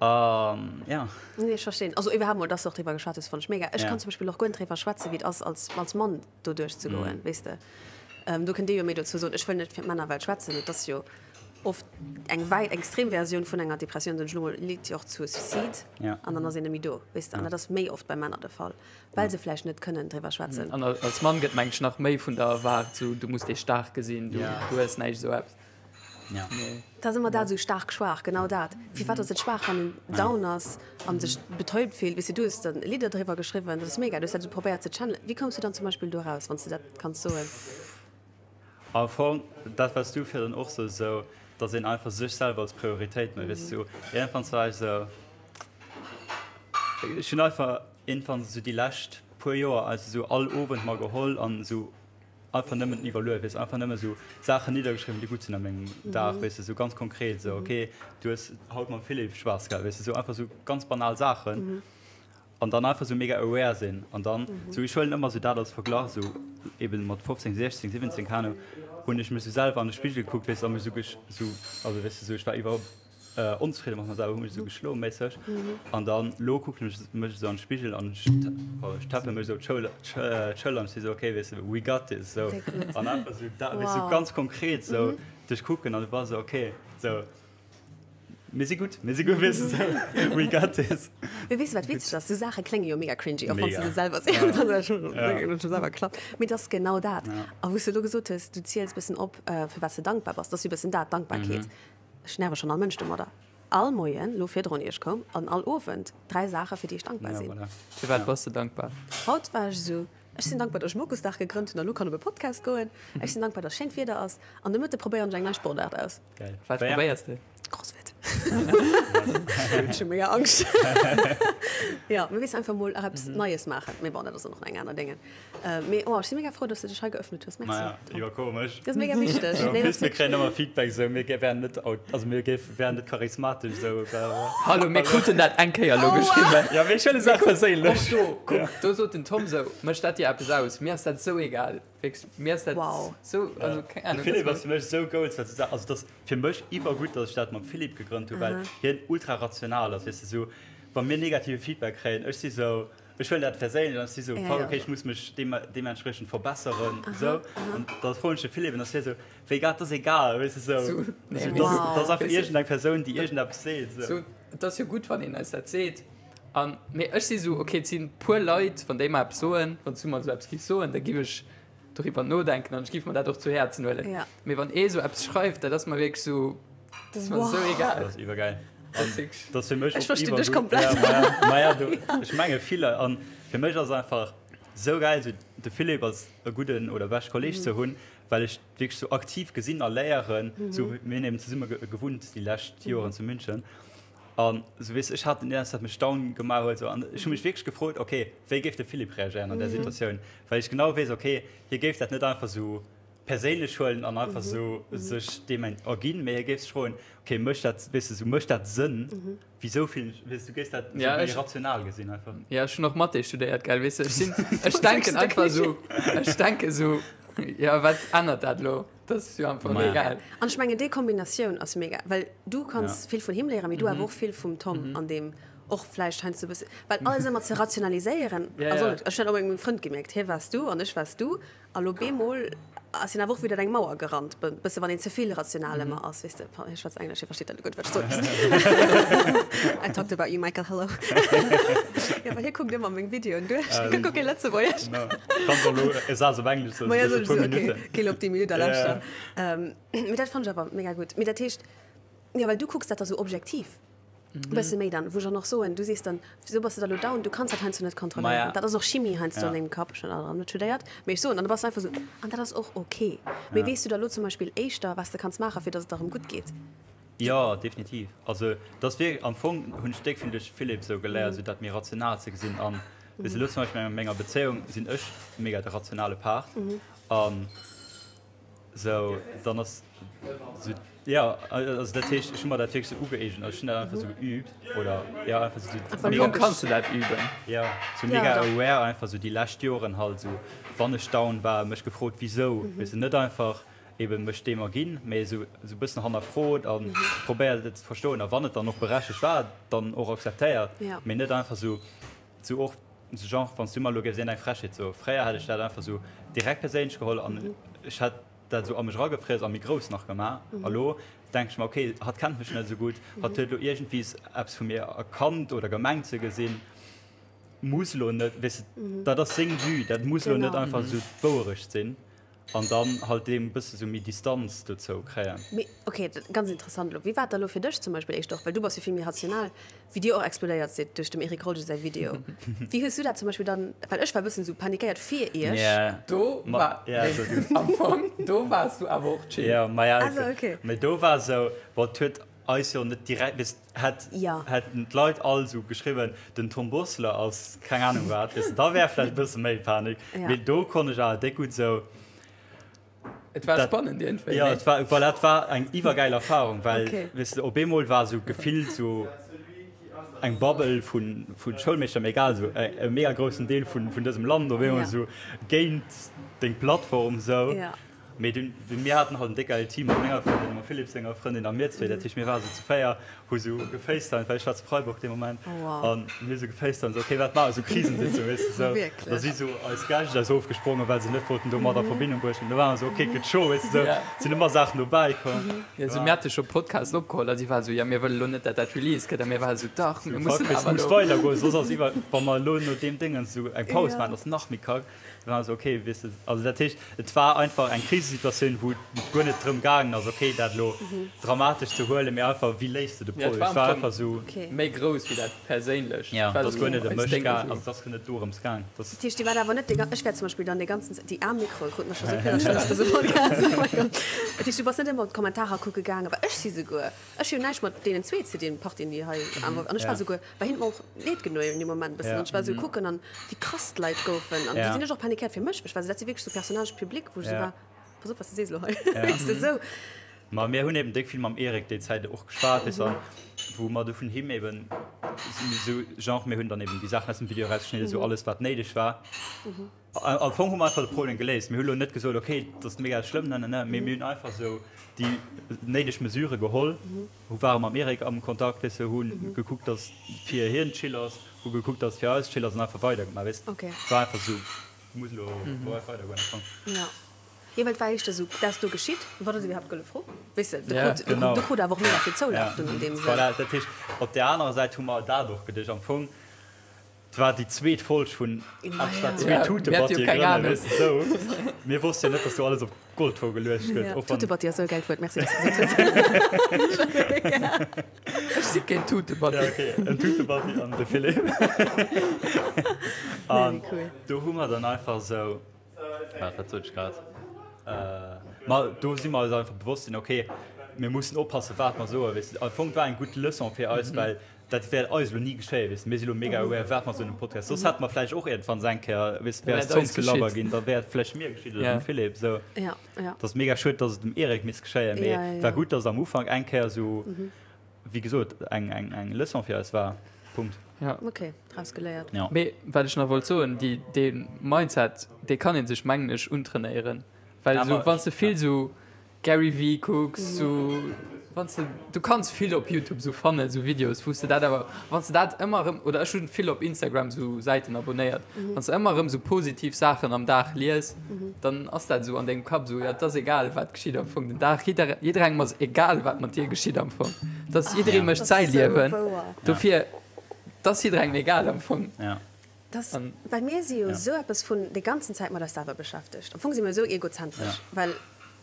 Um, ja. Nee, ech verstinn. Also iwwerhaapt mol, dass de och driwwer geschwat hues, fannen ech mega. Ech kann zum Beispill och guer net driwwer schwätzen, wéi et ass, als, als Mann do duerchzegoen, mm. weess de. Ähm, do kënnt Dir jo méi dozou soen. Ech wëll net fir d'Männerwelt schwätzen. Et ass jo oft eng wäit extrem Versioun vun enger Depressioun, soen ech elo mol, leet jo och zu Suicide. Ja. An dann ass een net méi do, weess de. An dat ass méi oft bei Männer de Fall, well se vläicht net kënnen driwwer schwätzen. An als Mann gëtt, meng ech, nach méi vun der erwaart, sou, du muss dee Staarke sinn, du, du hues näischt, esou eppes. Ja. Dat ass ëmmer dat, esou staark, schwaach, genau dat. Firwat ass et schwaach, wann een down ass a sech betäubt fillt? Weess de, du hues dann Lidder driwwer geschriwwen, dat ass mega, du hues dat esou probéiert ze channelen. Wéi koums du dann zum Beispill do eraus, wann s de dat kanns soen? Am Fong dat, wat s du virdrun och soos, esou, datt een einfach sech selwer als Prioritéit mécht, weess du. Iergendwann war ech esou, ech hunn einfach iergendwann esou déi lescht puer Joer also esou all Owend mer geholl an esou Einfach nëmmen iwwerluecht, weess, einfach nëmme sou Saachen niddergeschriwwen, déi gutt sinn a mengem Dag, weess de, sou ganz konkret, sou okay, du hues haut mam Philippe Spaass gehat, weess de, sou einfach sou ganz banal Saachen an dann einfach sou mega aware sinn an dann sou, ech huelen ëmmer sou dat als Verglach, sou eben mat 15, 16, 17, keng Ahnung, hunn ech mech sou selwer an de Spigel gekuckt, weess de, a mech sou, sou, also weess de, sou ech war iwwer. Onzefridde mat mer selwer, hu mech esou geschloe méisseg. An dann lo kucken ech mech esou an de Spigel an ech tappe mech esou d'Schëller an ech si esou, okay, weess de, we got this esou. An einfach esou da, weess de, ganz konkret esou dech kucken an du bass esou, okay, esou mir si gutt, mir si gutt, weess de, esou we got this. Mee weess de wat witzeg ass? Esou Saache klénge jo mega cringy, och wann s de se selwer sees, wann s de selwer klappt. Mee et ass genau dat. A wou s de elo gesot hues, du ziels bëssen op, fir wat s de dankbar bass, dat ass jo bëssen dat, Dankbarkeet. Ech nerve schonn all Mënsch domadder. All Moien, lo virdrun ier ech koum, an all Owend 3 Saache fir déi ech dankbar sinn. Fir wat bass de dankbar? Haut war ech esou, ech sinn dankbar, datt ech Mokusdag gegrënnt hunn a lo kann op e Podcast goen. Ech sinn dankbar, datt schéint Wieder ass. An de Mëtte probéieren ech eng nei Sportaart aus. Geil. Wat probéiers de? Crossfit. Ech hu mega Angscht. Jo, mee weess einfach mol eppes Neies maachen. Mee bon, dat ass och nach eng aner Déngen. Mee oh, ech si mega frou, dass du dech hei geöffnet hues. Merci. Maja, jo, komesch. Dat ass mega wichteg. Nee, dat ass mir kréien ëmmer Feedback esou, mir wären net, also mir géif, wären net charismatesch esou. Hallo, mir kruten dat eng Kéier elo geschriwwen. Ja, mee ech huele Saach perséinlech. Och do, kuck, do sot den Tom esou, mécht dat dir eppes aus? Mir ass dat esou egal. Wierklech, mir ass dat esou, also keng Ahnung. De Philippe ass fir mech esou goals, wat se, also et ass fir mech iwwergutt, datt ech dat mam Philippe gegrënnt hunn, well hien ultra rational ass, weess de, esou. wa mir negative Feedback kréien, ech si sou, ech huelen dat perséinlech an ech si sou, fuck, okay, ech muss mech deementspriechend verbesseren, esou. An da froen ech de Philippe an da ass hie sou, wéi dat ass egal, weess de, sou, dat ass einfach iergendeng Persoun, déi iergendeppes seet, sou. Et ass jo gutt, wann een eis dat seet. An, mee ech si sou, okay, et si puer Leit, wann déi mer eppes soen, wann s du mer esou eppes giffs soen, da giff ech doriwwer nodenken an ech giff mer dat och zu Häerzen huelen. Ja. Mee wann ee sou eppes schreift, dat ass mer wierklech sou, dat ass mer sou egal. Dat ass iwwergäil. Dat ass wierklech. Dat ass fir mech Ech och verstinn dech iwwergutt. komplett. Ja, ma ja, ma ja, du, ech menge vill Leit. An fir mech ass einfach sou gäil, sou de Philippe als e gudden oder beschte Kolleeg ze hunn, well ech wierklech sou aktiv gesinn a léieren, sou mir hunn eben zesumme gewunnt déi lescht Joren zu München. An sou weess ech hat den Erstes dat mech down gemaach huet sou an ech hu mech wierklech gefrot, ok wéi géif de Philippe reagéieren an där Situatioun, well ech genau weess, ok hie géif dat net einfach sou perséinlech huelen an einfach sou sech deem erginn, mee hie géif sech froen, ok mécht dat, weess de, sou mécht dat Sënn, wisou fillen ech, weess du géifs dat sou méi rational gesinn einfach. Jo ech hunn och Mathé studéiert gell, weess de, ech sinn, ech denken einfach sou, ech denke sou, jo wat ännert dat elo? Dat ass jo einfach Maja. egal. An ech mengen déi Kombinatioun ass mega, well du kanns vill vun him léieren, mee du awer och vill vum Tom an deem och vläicht heiansdo e bësse, well alles ëmmer ze rationaliséieren ass och net. Ech hunn dat och bei mengem Frënd gemierkt, hie war s du an ech war s du a lo bemol ass hien awer och widder eng Mauer gerannt, e bësse wann een ze vill rational ëmmer ass, weess de. Pardon, hie schwätzt Englesch, hie versteet dat net gutt, wat ech soen. I talked about you, Michael, hello. Jo, well hie kuckt ëmmer meng Videoen duerch, hie kuckt och kee Lëtzebuergesch. Kanns och elo e Saz op Englesch soen, Ma ja, sou soen ech e puer esou, okay. Minutten. Geh op déi Minutt a lauschter. Mee dat fannen ech awer mega gutt. Mee dat heescht, jo, well du kucks dat da sou objektiv e bësse méi dann, wou ech dann och soen, du sees dann, wisou bass de da lo down, du kanns dat heiansdo net kontrolléieren. Dat ass och Chimie heiansdo an dengem Kapp, ech hunn dat alt net studéiert, mee ech soen, an da bass de einfach sou, an dat ass och ok. Mee weess du da lo zum Beispill éischter, wat s de kanns maachen, fir datt et der erëm gutt geet? Jo, definitiv. Also dat ass wierklech, am Fong hunn ech déck vill duerch Philippe sou geléiert, sou dat méi rational ze gesinn. An weess de, lo zum Beispill a menger Bezéiung sinn ech mega de rationale Part an sou dann ass sou, jo, also dat heescht, ech hu mer dat wierklech sou ugëeegent, also ech hunn dat einfach sou geübt oder jo einfach sou Am Fong kanns du dat üben. Jo, sou mega aware einfach sou déi lescht Joren halt sou, wann ech down war, mech gefrot wisou, weess de, net einfach eben mech deem erginn, mee esou e bëssen hannerfrot a probéiert et ze verstoen a wann et dann och berechtegt war, dann och akzeptéiert, mee net einfach esou esou och esou genre wann s du mer elo géifs iergendeng Frechheet soen. Fréier hätt ech dat einfach esou direkt perséinlech geholl an ech hätt dat esou a mech eragefriess a méi grouss nach gemaach. A lo denke ech mer, okay, hatt kennt mech net esou gutt, hatt huet elo iergendwéi eppes vu mir erkannt oder gemengt ze gesinn, muss elo net, weess de, dat ass seng Vue, dat muss elo net einfach esou d'Wouerecht sinn. An dann halt deem e bësse sou méi Distanz dozou kréien. Mee ok, ganz interessant elo. Wéi war et da lo fir dech zum Beispill éischt och, well du bass jo vill méi rational, wéi dir och explodéiert sidd duerch dem Eric Rolje säi Video. Wéi hues du dat zum Beispill dann, well ech war e bëssen esou panikéiert fir iech. Do war, nee, am Fong, do waars du awer och chill. Jo, maja, Also ok. Mee do war esou, bon, et huet eis jo net direkt, weess, hätt, hätten d'Leit all esou geschriwwen, den Tom Bosler ass keng Ahnung wat, weess de, da wär vläicht e bësse méi Panik. Mee do konnt ech awer déck gutt esou. Et war spannend iergendwéi, Jo, et war, voilà, et war eng iwwergäil Erfarung, well, weess de, op eemol war esou gefillt esou eng Bubble vu vu Schoulmeeschter, mee egal, esou e mega groussen Deel vun vun dësem Land op eemol esou géint deng Plattform esou. Mee dunn, mir haten halt en déck gäilt Team mat menger Frëndin, mam Philippe senger Frëndin a mir zwee. Dat heescht, mir ware sou zu 4, hu sou gefacetimed, well ech war zu Freiburg dee Moment, an mir hu sou gefacetimed, sou, okay, wat maache, sou Krisensitzung, weess de, sou. Da si sou eis Gäscht eis ofgesprongen, well se net wollten domat a Verbindung bruecht ginn. Da ware mer sou, okay, et gëtt scho, weess de, sou, et sinn ëmmer Saachen dobäi komm. Jo, sou, mir hate scho Podcasten opgeholl a si ware sou, jo, mir wëlle lo net, dat dat released gëtt. A mir ware sou, dach, mir mussen awer elo. Muss weidergoen, soss ass iwwer, wa mer elo no deem Déngens sou eng Paus maachen, ass nach méi kack. Dann war esou, okay, weess de, also dat heescht, et war einfach eng Krisesituatioun, wou et guer net drëm gaangen ass, okay, dat elo dramatesch ze huelen, mee einfach, wéi léis de de Ja, et Problem? war Et war am einfach Fong esou. méi grouss wéi dat Perséinlecht. Ja, Et war et ass esou guer net ëm eis mech Déng gaangen, esou. also et ass guer net dorëms gaangen. Et ass. Dat heescht, Dir waart awer net dee gan-, ech wär zum Beispill dann dee ganzen, déi aarm Mikroe kruten der scho sou vill an Schëss dëse Podcast, oh mein Gott. Dat heescht, du bass net ëmmer op d'Kommentarer kucke gaangen, well ech si souguer, ech hu jo näischt mat deenen zwee ze dinn, Partien, déi hei, an ech war souguer, Bei him och leed genuer in dem Moment bëssen an ech war sou kucken an wéi krass d'Leit goufen an du sinn ech och panikéiert fir mech, ech war sou dat si wierklech sou Personnages publics wou ech sou war pass op wat s de sees elo hei weess de sou. Ma mir hunn eben déck vill mam Eric déi Zäit och geschwat weess an wou mer du vun him eben sou genre mir hunn dann eben déi Saachen aus dem Video erausgeschnidden sou alles wat néideg war. Am Fong hu mer einfach de Problem geléist. Mir hu lo net gesot, okay, dat ass mega schlëmm, ne, ne, ne, mee mir hunn einfach esou déi néideg Mesure geholl, hu ware mam Eric am Kontakt, weess de, hu gekuckt, datt fir hien chill ass, hu gekuckt, datt fir eis chill ass an einfach weidergemaach, weess de. Et war einfach esou, muss elo weidergoen am Fong. Jo, jo, well et war éischter esou, dat ass do geschitt, wat ass iwwerhaapt gëlle Fro, weess de, do krut awer och mega vill Zoulaf dunn an deem Sënn. Voilà, dat heescht, op där anerer Säit hu mer dat och geduecht, am Fong. Et war déi zweet Folg vun Amstad zwee Tutebatti grënnen, weess de sou. Mir wosste jo net, dass do alles op Goldwo geluecht gëtt. Och wann. Tutebatti ass sou e gäilt Wuert, merci, dass de gesot hues. Ech si keen Tutebatti. Ja, okay, en Tutebatti an de Philippe. An do hu mer dann einfach sou, waart, wat sot ech grad? Ma do si mer eis einfach bewosst sinn, okay, mir mussen oppassen, wat mer soen, weess de. Am Fong, et war eng gutt Leçon fir eis, well Dat wäert eis elo ni geschéien, weess de. Mir si elo mega aware, wat mer soen am Podcast. Soss hätte mer vläicht och iergendwanns eng Kéier, weess de, wär eis Zong ze labber ginn, da wär et vläicht mir geschitt oder dem Philippe. Esou. Et ass mega schued, dass et dem Eric misst geschéien, mee et war gutt, dass et am Ufank eng Kéier esou, wéi gesot, eng, eng, eng Leçon fir eis war. Punkt. Ja. Okay, draus geléiert. Ja. Mee wat ech nach wollt soen, déi, dee Mindset, dee kann ee sech, mengen ech, untrainéieren. Well esou, wann s de vill esou Gary Vee kucks, sou wann s de, du kanns vill op Youtube sou fannen, sou Videos wou s de dat awer, wann s de dat ëmmer erëm, oder ech hunn vill op Instagram sou Säiten abonéiert, wann s de ëmmer erëm sou positiv Saachen am Dag lies, dann ass dat sou an dengem Kapp sou, jo et ass egal wat geschitt am Fong den Dag, jidder, jidderengem ass egal wat mat dir geschitt am Fong, et ass, jidderee mécht säi Liewen, dofir, et ass jidderengem egal am Fong. Dass, well mir si jo esou eppes vun déi ganzen Zäit mat eis selwer beschäftegt. Am Fong si mir esou egozentresch, well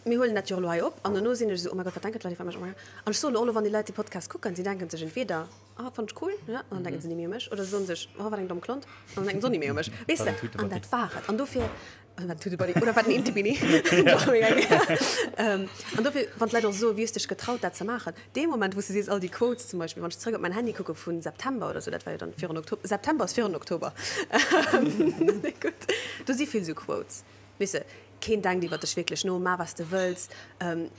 mir huelen dat jo och elo hei op an dono sinn ech esou, oh mäi Gott, wat denken d'Leit iwwer mech, oh mäi Gott. An ech soen och elo, wann déi Leit dee Podcast kucken, si denken sech entweder, oh fannt ech cool, ja, an dann denken se ni méi u mech, oder se soen sech, oh wat eng domm Klont, an dann denken se och ni méi u mech, weess de. An dat war et. An dofir, Wat tut de Buddy? Oder wat en Intibini? An dofir, wann d'Leit och soen, wéi hues dech getraut, dat ze maachen? Dee Moment, wou s de sees, all déi Quotes zum Beispill, wann ech zeréck op mäin Handy kucke vu September oder sou, dat war jo dann virun Oktober, September ass virun Oktober, gutt, do si vill sou Quotes, weess de, keen denkt iwwer dech wierklech no, maach wat s de wëlls,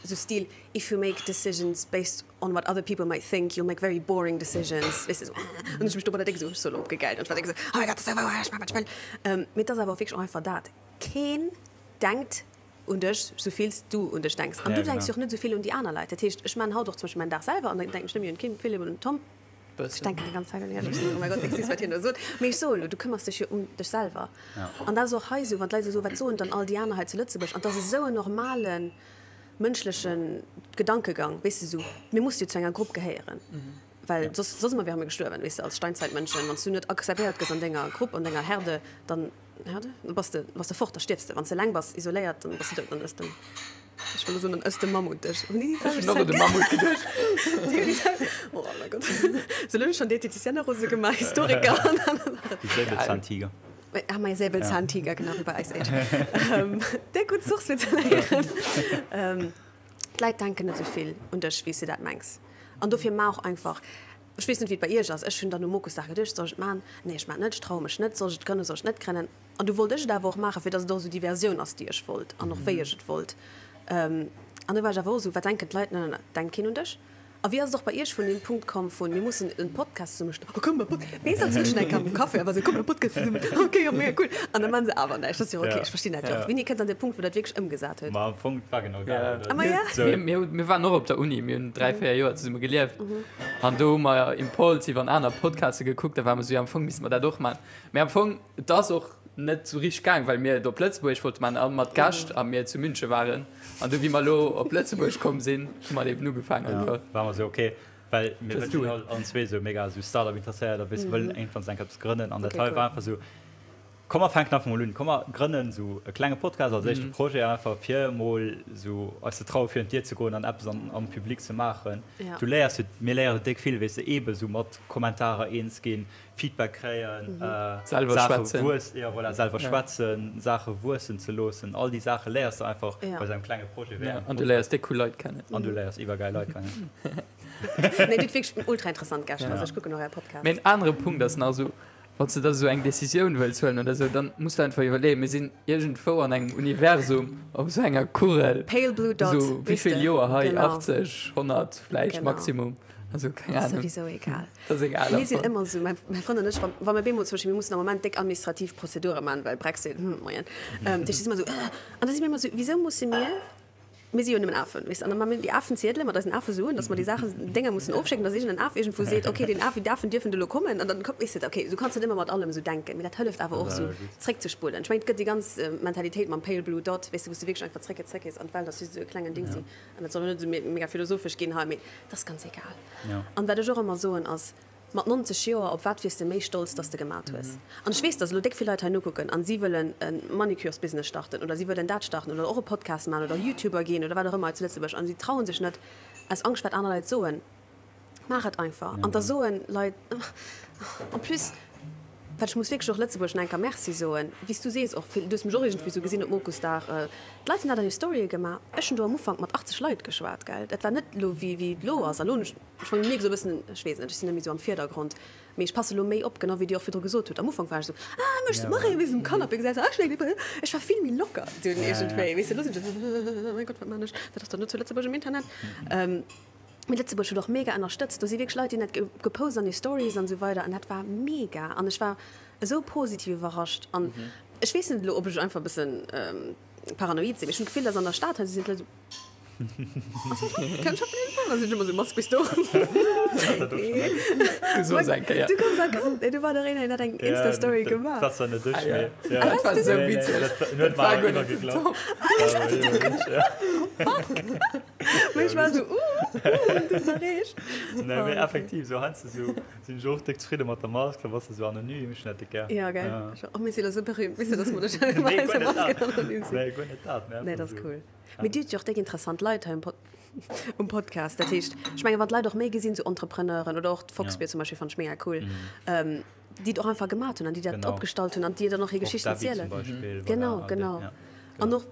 sou Stil, if you make decisions based on what other people might think, you'll make very boring decisions, weess de, sou, an ech hu mech domadder déck sou solo opgegäilt an ech war déck sou, oh my God, dat ass esou wouer, ech maachen, wat ech wëll. Mee et ass awer och wierklech och einfach dat, keen denkt un dech, sou vill s du un dech denks. An du denks jo och net sou vill un déi aner Leit. Dat heescht, ech maachen haut och zum Beispill mäin Dag selwer an dann denken ech net méi un d'Kim, d'Philippe an den Tom. Ech denken déi ganz Zäit un hien. Ech sinn esou, oh mäi Gott, excuse, wat hien do sot. Mee ech soe lo, du këmmers dech jo ëm dech selwer. An dat ass och hei esou, wann d'Leit esou soen, wat soen dann all déi aner hei zu Lëtzebuerg? An et ass esou en normalen mënschleche Gedankegang, weess de, sou, mir musse jo zu enger Grupp gehéieren, well soss, soss wäre mir gestuerwen, weess de, als Steinzeitmënschen, wann s du net akzeptéiert gëss an denger Grupp, an denger Herde, dann, Herde? Da bass de, bass de fort, da stierfs de. Wann s de eleng bass, isoléiert, dann bass de dout, dann ësst den, ech wëll elo soen, dann ësst de Mammut dech. Hunn déi déi Ech hunn och un de Mammut geduecht. Déi hunn déi selwecht, oh mäi Gott, sou elo hunn ech schonn Diététicienne rose gemaach, Historiker an aner Saachen. De Säbelzahntiger. Ah, majo, Säbelzahntiger, genau wéi bei Ice Age. Déi gutt Source fir ze léieren. D'Leit denken net esou vill un dech, wéi s de dat mengs. An dofir maach och einfach. Ech weess net, wéi et bei iech ass, ech hunn dann um Mokusdag geduecht, Soll ech et maachen? Nee, ech maachen et net, ech traue mech net. Soll ech et grënnen, soll ech et net grënnen? An du wollt ech et awer och maachen, fir datt et och esou déi Versioun ass, déi ech wollt an och wéi ech et wollt. An du war ech awer och esou, Wat denken d'Leit? Nein, nein, denkt keen un dech. A wéi ass et och bei Iech vun deem Punkt komm vun, mir mussen en Podcast zesummen schneiden, oh komm mer Pod, weess als ech eng Kéier um Café a war sou, komm mer Podcast zesummen, ok jo mega cool, an da maachen se awer näischt, dat ass jo ok, ech verstinn dat jo och. Wéini kënnt dann de Punkt wou der dat wierklech ëmgesat huet? Ma am Fong et war genau dat, oder? Ah ma ja. Sou. Mir, mir waren och op der Uni, mir hunn 3, 4 Joer zesumme gelieft an do hu mer Impulsive an aner Podcaste gekuckt, da ware mer sou, jo am Fong misste mer dat och maachen. Mee am Fong, et ass och net sou richteg gaang, well mir et op Lëtzebuergesch wollte maachen a mat Gäscht a mir zu Münche waren. An du wéi mer elo op Lëtzebuerg komm sinn, hu mer eben ugefaangen einfach. Ja, war mer sou ok, well mir Just do sinn all allen zwee sou mega sou Startup interesséiert a wëss wëllen iergendwann enk eppes grënnen an dat hei war einfach sou, komm mer fänken einfach mol un, komm mer grënnen sou e klenge Podcast als éischte Projet einfach fir emol sou eis ze traue virun d'Dier ze goen an eppes an am Public ze maachen. Du léiers jo, mir léiere déck vill, weess de, eebe sou mat Kommentarer eens ginn, Feedback kréien, selwer schwätzen, ja voilà, selwer schwätzen, Saache wuessen ze loossen, all déi Saache léiers de einfach bei sou engem klenge Projet wéi engem Podcast. An du léiers déck cool Leit kennen. An du léiers iwwergäil Leit kennen. Nee, dir hutt wierklech ultra interessant Gäscht, also ech kucken och är Podcasts. Mee en anere Punkt ass nach esou, wann s de da esou eng Decisioun wëlls huelen oder esou, dann muss de einfach iwwerleeën, mir sinn iergendwou an engem Universum op esou enger Kugel, Pale blue dot, esou wéi vill Joer hei, 80, 100 vläicht maximum. Also keng Ahnung. Souwisou egal. Dat ass egal. Mir sinn ëmmer esou, mäi Frënd an ech, wa wa mir bemol zum Beispill, mir mussen am Moment déck administrativ Prozedure man, well Brexit, hm, moien. Dat heescht, si sinn ëmmer esou, äh, an da si mir ëmmer esou, wisou musse mir, mir si jo nëmmen Afen, weess de, an da man mir déi Afenziedele mat eisen Afesuen, datt mer déi Saachen, Dénger mussen ofschécken, datt iergendeen Af iergendwou seet, okay, deen Af, déi Afen dierfen do elo kommen, an dann kommt, weess de, okay, du kanns net ëmmer mat allem esou denken, mee dat hëlleft awer och esou zréckzespulen. Ech mengen, et gëtt déi ganz Mentalitéit mam Pale Blue Dot, weess de, wou s de wierklech einfach zréck, zréckgees an d'Welt ass just esou e klengen Dingsi. An dat soll elo net esou mega philosophesch ginn hei, mee et ass ganz egal. An wat ech och ëmmer soen ass, mat 90 Joer, op wat wiers de méi stolz, dass de gemat hues? An ech weess, dass elo déck vill Leit hei nokucken an si wëllen e Manucuresbusiness starten oder si wëllen dat starten oder och e Podcast maachen oder YouTuber ginn oder wat och ëmmer hei zu Lëtzebuerg an si trauen sech net aus Angscht wat aner Leit soen. Maach et einfach. An da soen Leit en plus, well ech muss wierklech och Lëtzebuerg nach eng Kéier Merci soen, wéi s du sees och, du hues mech och iergendwéi esou gesinn op Mokusdag, d'Leit hunn dat an hir Storye gemaach. Ech hunn do am Ufank mat 80 Leit geschwat, gell. Dat war net elo wéi wéi et elo ass. A lo hunn ech, ech mierk esou e bëssen, ech weess net, ech sinn net méi esou am Virdergrond, mee ech passe lo méi op, genau wéi Dir och virdru gesot hutt. Am Ufank war ech esou, ah, méchs du, mach ee, wéi esou um Canapé gesäss, ah, ech ech war vill méi locker dunn iergendwéi, weess de. Elo sinn ech esou, oh mäin Gott, wat man ech, dat ass dann net zu Lëtzebuerg um Internet. Mee Lëtzebuerg huet och mega ënnerstëtzt. Do si wierklech Leit, déi hunn dat gepost an hir Stories an esou weider an dat war mega. An ech war esou positiv iwwerrascht. An ech weess net elo, ob ech einfach e bëssen paranoid sinn, mee ech hunn d'Gefill, dass an der Stad hei sinn d'Leit esou, Ass dat hei? Kann ech op den Fall? Da sinn ech ëmmer esou, Mask bis do. Du soos eng Kéier. Du koums erkannt, nee, do war dach een, deen hat eng Insta-Story gemaach. Dat war net ech, mee. Dat war esou witzeg. Dat war guer net den Tom. Fuck! Mee ech war esou, uh, uh, du hues erreecht. Nee, mee effektiv, esou heiansdo esou sinn ech och déck zefridde mat der Mask, da bass de esou anonym, ech hunn dat déck gär. Ja, gell. Ja. Oh, mir si lo esou berühmt, weess de, dass mer dech mat Nee, guer eiser net Mask dat. anonym sinn. Nee, guer net dat, mee Nee, einfach dat ass esou. cool. Mee dir hutt jo och déck interessant Leit hei um Pod um Podcast. Dat heescht, ech mengen, wann d'Leit och méi gesinn, esou Entrepreneuren oder och d'Foxbeer Ja. zum Beispill fannen ech mega cool, déi et och einfach gemat hunn an déi dat Genau. opgestallt hunn an déi dann och hir Och Geschichten d'Debbie zum erzielen. Beispill, voilà, Genau, all déi, genau. ja. An och,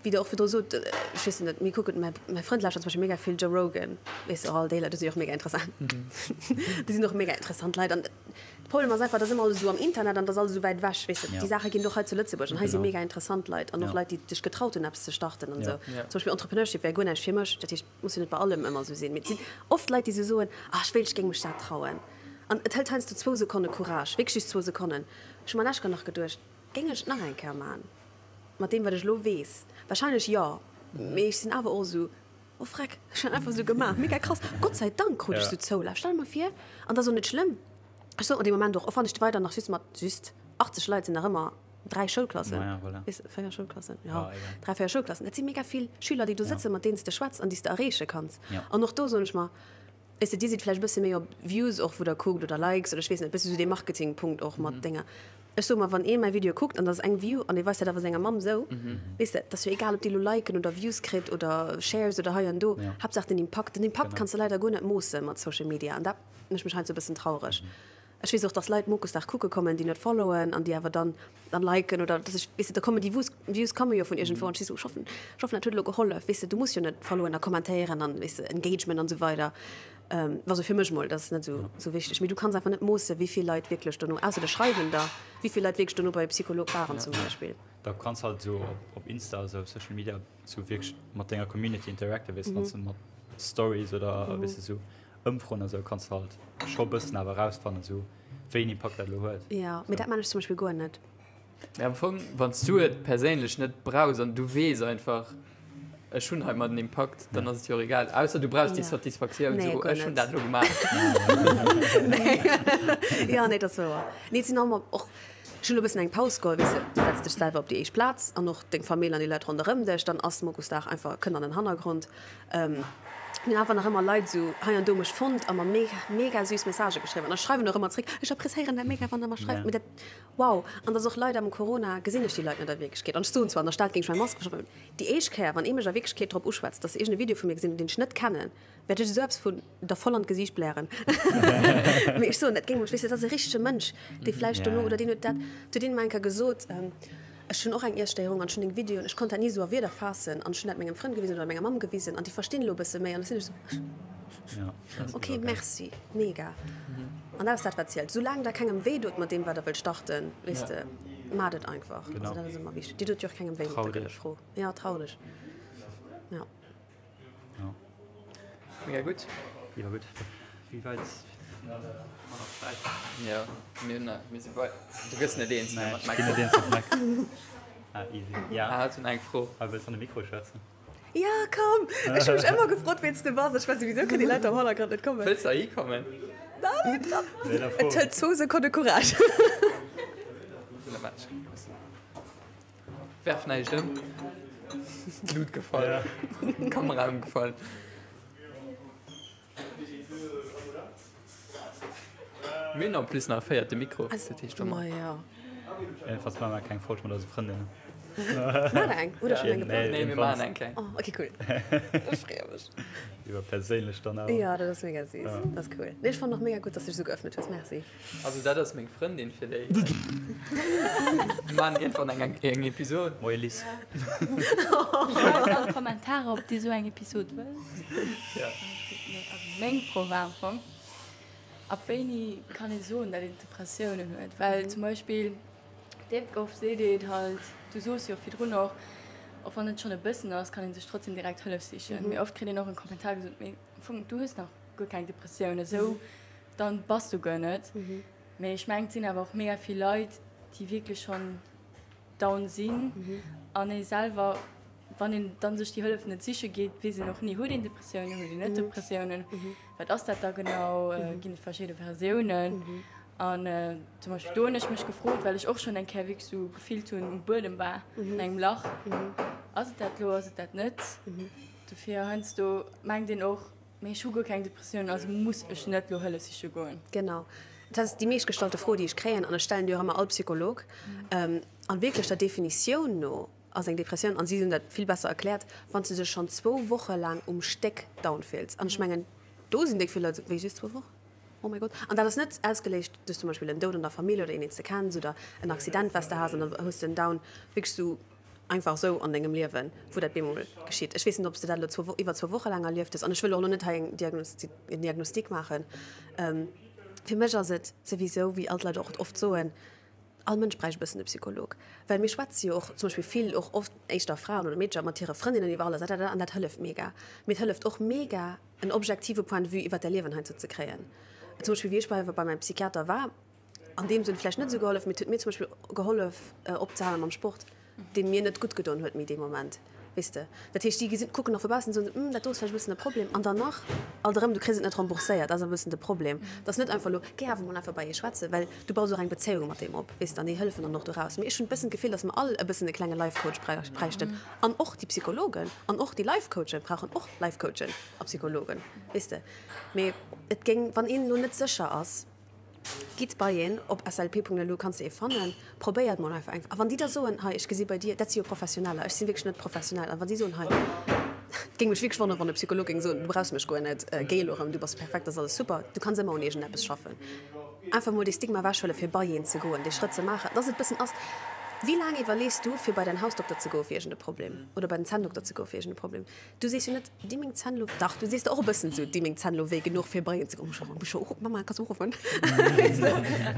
wéi Der och virdru sot, ech weess net, mir kucken, mäi, mäi Frënd lauschtert zum Beispill mega vill Joe Rogan, weess de, och all déi Leit, déi si och mega interessant. Déi sinn och mega interessant Leit. An de Problem ass einfach, dat ass ëmmer alles esou am Internet an dat ass alles esou wäit ewech, weess de. Déi Saache ginn och hei zu Lëtzebuerg an hei si mega interessant Leit an och Leit, déi sech getraut hunn, eppes ze starten an esou. Zum Beispill Entrepreneurship wär guer näischt fir mech, dat heescht, muss jo net bei allem ëmmer esou sinn, mee et sinn oft Leit, déi esou soen, ah, ech wéilt, ech géing mech dat trauen. An et hëlt heiansdo zwou Sekonne Courage, wierklech just zwou Sekonnen. Ech hu mer lescht Kéier nach geduecht, géing ech et nach eng Kéier maachen? Mat deem wat ech elo weess, wahrscheinlech jo, mee ech sinn awer och esou, oh freck, ech hunn einfach esou gemaach, mega krass, Gott sei Dank krut ech esou Zoulaf, stell der mol vir, an dat ass och net schlëmm, ech sot mer dee Moment och, och wann ech weider nach just mat just 80 Leit sinn nach ëmmer 3 Schoulklassen, weess de, 4 Schoulklassen, jo, 3, 4 Schoulklassen, dat si mega vill Schüler déi do sëtzen, mat deenen s de schwätz an déi s de erreeche kanns an och do soen ech mer, Weess de, dir sidd vläicht e bësse méi op Views och, wou der kuckt, oder Likes oder ech weess net, e bësse sou dee Marketingpunkt och mat denger. Ech soe mer, wann ee mäi Video kuckt an da ass eng View an dee weist dat awer senger Mamm sou, weess de, et ass jo egal, ob déi elo liken oder Views kritt oder Shares oder hei an do, Haaptsaach den Impakt. Den Impakt kanns de leider guer net moosse mat Social Media an dat mécht mech heiansdo e bëssen traureg. Ech weess och, dass Leit Mokusdag kucke kommen, déi net followen an déi awer dann dann liken oder dass ech, weess de, da kommen déi Views, Views komme jo vun iergendwou an ech si sou, ech hoffen, ech hoffen dat huet elo gehollef, weess de, du muss jo net followen a kommentéieren an, weess de, Engagement an esou weider. Also fir mech mol, dat ass net esou esou wichteg, mee du kanns einfach net moosse wéi vill Leit wierklech dono, ausser der schreiwen der, wéi vill Leit wierklech dono bei e Psycholog waren zum Beispill. Da kanns halt esou op op Insta, esou op Social Media esou wierklech mat denger Community interacten, weess de, wann s de mat Stories oder, weess de, esou Ëmfroen a sou kanns de halt scho bëssen awer erausfannen sou wéi een Impakt dat elo huet. Jo, mee dat man ech zum Beispill guer net. Mee am Fong, wann s du et perséinlech net brauchs an du weess einfach, ech hunn heimat en Impakt, dann ass et jo och egal. Ausser du brauchs déi Satisfaktioun, sou ech hunn dat elo gemaach. Jo, nee, dat ass wouer. Nee, et sinn och och, ech hunn elo e bëssen eng Paus geholl, weess de, du setz dech selwer op déi éischt Plaz an och deng Famill an déi Leit ronderëm dech, dann ass Mokusdag einfach, kënnt an den Hannergrond. Mir hunn awer nach ëmmer Leit esou hei an do mech fonnt a mer mega, mega süß Messagë geschriwwen. An ech schreiwen och ëmmer zréck, ech appréciéieren dat mega, wann der mer schreift. Mee dat, wow! An dass och Leit am Corona gesinn ech déi Leit net a Wierklechkeet. An ech soen zwar, an der Stad géing ech meng Mask verschaffen, mee déi éischt Kéier, wann ee mech a Wierklechkeet drop uschwätzt, dass se iergend e Video vu mir gesinn hunn, deen ech net kennen, wäert ech esou eppes vun der voll an d'Gesiicht blären. Mee ech soen, dat géing mech, weess de, dat ass e richtege Mënsch, dee vläicht dono, oder deen huet dat, zu deem mer eng Kéier gesot, Ech hunn och eng Iesstéierung an ech hunn deng Videoen, ech konnt dat ni esou a Wierder faassen an ech hunn dat mengem Frënd gewisen oder menger Mamm gewisen an déi verstinn elo e bësse méi an da sinn ech esou, ok, merci, mega. An dat ass dat wat zielt. Soulaang der kengem wéi dot mat deem wat der wëllt starten, weess de, maacht et einfach. Also dat ass ëmmer wichteg. Dir dot jo och kengem wéi mat der gëlle Fro. Jo, trau dech. Jo. Mega gutt. Iwwer gutt. Wéi wäit Jo, mir hunn nach, mir si bei, du gëss net eens méi mat Mac. Nee, ech ginn net eens mat Mac. Ah, easy. Ja. Ah, hat hunn eng Fro. Ah, wëlls an de Mikro schwätzen? Ja, komm! Ech hu mech ëmmer gefrot, ween s de bass. Ech war souwisou, kënnen déi Leit am Hannergrond net kommen. Wëlls de heihi kommen? Et hëlt zwou Sekonne Courage. Werf näischt ëm. D'Lut gefall. D'Kamera ëmgefall. Mir hunn en plus nach e véierte Mikro, dat heescht wa mer. Ma jo. Jedenfalls maache mer keng Folg mat eise Frëndinnen. Maacht der eng? Hutt der schonn eng geplangt? Nee, mir maachen eng kleng. Oh, okay, cool. Ech freeë mech. Iwwer perséinlech dann awer. Jo, dat ass mega süß. Dat ass cool. Nee, ech fannen och mega gutt, dass du dech esou geöffnet hues. Merci. Also dat ass meng Frëndin fir déi. Mir maachen iergendwann eng eng Episod. Moie Liz. Schreift an d'Kommentarer ob dir sou eng Episod wëllt. Ja. Nee, also meng Fro war am Fong, ab wéini kann ee soen, dat een Depressiounen huet? Well zum Beispill Dave Goff seet et halt, du soos jo virdrun och, och wann et schonn e bëssen ass, kann ee sech trotzdem direkt Hëllef sichen. Mee oft kritt een och en Kommentar gesot, mee am Fong du hues nach guer keng Depressioun, esou dann bass du guer net. Mee ech mengen et sinn awer och mega vill Leit, déi wierklech schonn down sinn an ee selwer, wann een dann sech déi Hëllef net siche geet, weess een och ni, huet een Depressiounen, huet een net Depressiounen, wat ass dat da genau, ginn et verschidde Versiounen. An zum Beispill do hunn ech mech gefrot, well ech och schonn eng Kéier wierklech sou gefillt hunn, um Buedem war, an engem Lach, ass et dat elo, ass et dat net? Dofir heiansdo mengt een och, Mee ech hu guer keng Depressioun, also muss ech net lo Hëllef siche goen. Genau. Dat ass déi meeschtgestallte Fro, déi ech kréien, an ech stellen déi och ëmmer all Psycholog. An wierklech der Definitioun no ass eng Depressioun, an si hunn dat vill besser erkläert, wann s de dech schonn zwou Woche laang um Stéck down fills. An ech mengen, do sinn déck vill Leit esou, Wéi, just zwou Wochen? Oh mäi Gott. An dat ass net ausgeléist duerch zum Beispill en Doud an der Famill oder een, deen s de kenns, oder en Accident, wat s de has, an da hues de en Down. Wierklech esou Einfach esou an dengem Liewen, wou dat bemol geschitt. Ech weess net, ob s de dat elo zwou, iwwer zwou Woche laang erlieft hues. An ech wëll och elo net hei eng en Diagnostic maachen. Fir mech ass et souwisou, wéi all d'Leit och oft soen, all Mënsch bräicht e bëssen e Psycholog. Well mir schwätze jo och zum Beispill vill, och oft éischter Fraen oder Meedcher, mat hire Frëndinnen iwwer alles, an dat hëlleft mega. Mee et hëlleft och mega, en objektive Point de vue iwwer däi Liewen heiansdo ze kréien. Zum Beispill, wéi ech bei bei mäim Psychiater war, An deem Sënn vläicht net esou gehollef, mee et huet mir zum Beispill gehollef opzehalen mam Sport, dee mir net gutt gedoen huet méi dee Moment, weess de. Dat heescht, déi gesinn, kucken och vu baussen an soen, Hm, dat do ass vläicht e bëssen e Problem. An dann nach alt erëm, du kriss et net rembourséiert, dat ass e bëssen de Problem. Et ass net einfach elo, géi awer mol einfach bei ee schwätzen, well du baus och eng Bezéiung mat deem op, weess de, an déi hëllefen dann och do raus. Mee ech hunn e bëssen d'Gefill, datt mer all e bëssen e klenge Life Coach bräichten an och déi Psychologen an och déi Life Coache brauchen och Life Coachen a Psychologen, weess de. Mee et géing, wann een elo net sécher ass, Gitt bei een, op slp.lu kanns de ee fannen, probéiert mol einfach eng. A wann déi da soen, hei ech gesi bei dir, dat si jo Professioneller, ech si wierklech net professionell, a wa si soen, hei, et géing mech wierklech wonneren, wann e Psycholog géing soen, du brauchs mech guer net, géi elo erëm, du bass perfekt, ass alles super, du kanns ëmmer un iergendeppes schaffen. Einfach mol dee Stigma ewechhuelen, fir bei een ze goen, dee Schrëtt ze maachen, dass et bëssen ass, wéi laang iwwerlees du, fir bei däin Hausdokter ze goe fir iergende Problem oder bei den Zänndokter ze goe fir iergende Problem? Du sees jo net, Di meng Zänn lo, dach, du sees der och e bëssen esou, di meng Zänn lo wéi genuch fir bei een ze goen. Muss scho, muss scho, Mama, kanns du uruffen? Weess de?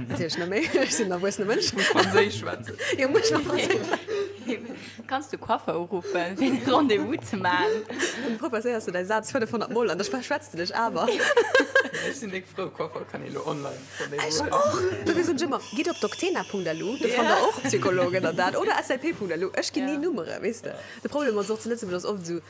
Natierlech net méi, ech sinn en erwuessene Mënsch. Muss Franséisch schwätzen. Jo, muss scho Franséisch schwätzen. Kanns de Coiffer uruffen, fir e Rendez-vous ze man? Dann propasséiers de däi Saz 500 Mol an da verschwätz de dech awer. Ech sinn déck frou, Coiffer kann ee lo online Rendez-vous huelen. Ech och! Dofir soen ech ëmmer, gitt op doctena.lu, do fannt der och Psychologen an dat, oder slp.lu. Ech ginn ni Nummere, weess de. De Problem ass och zu Lëtzebuerg ass oft esou,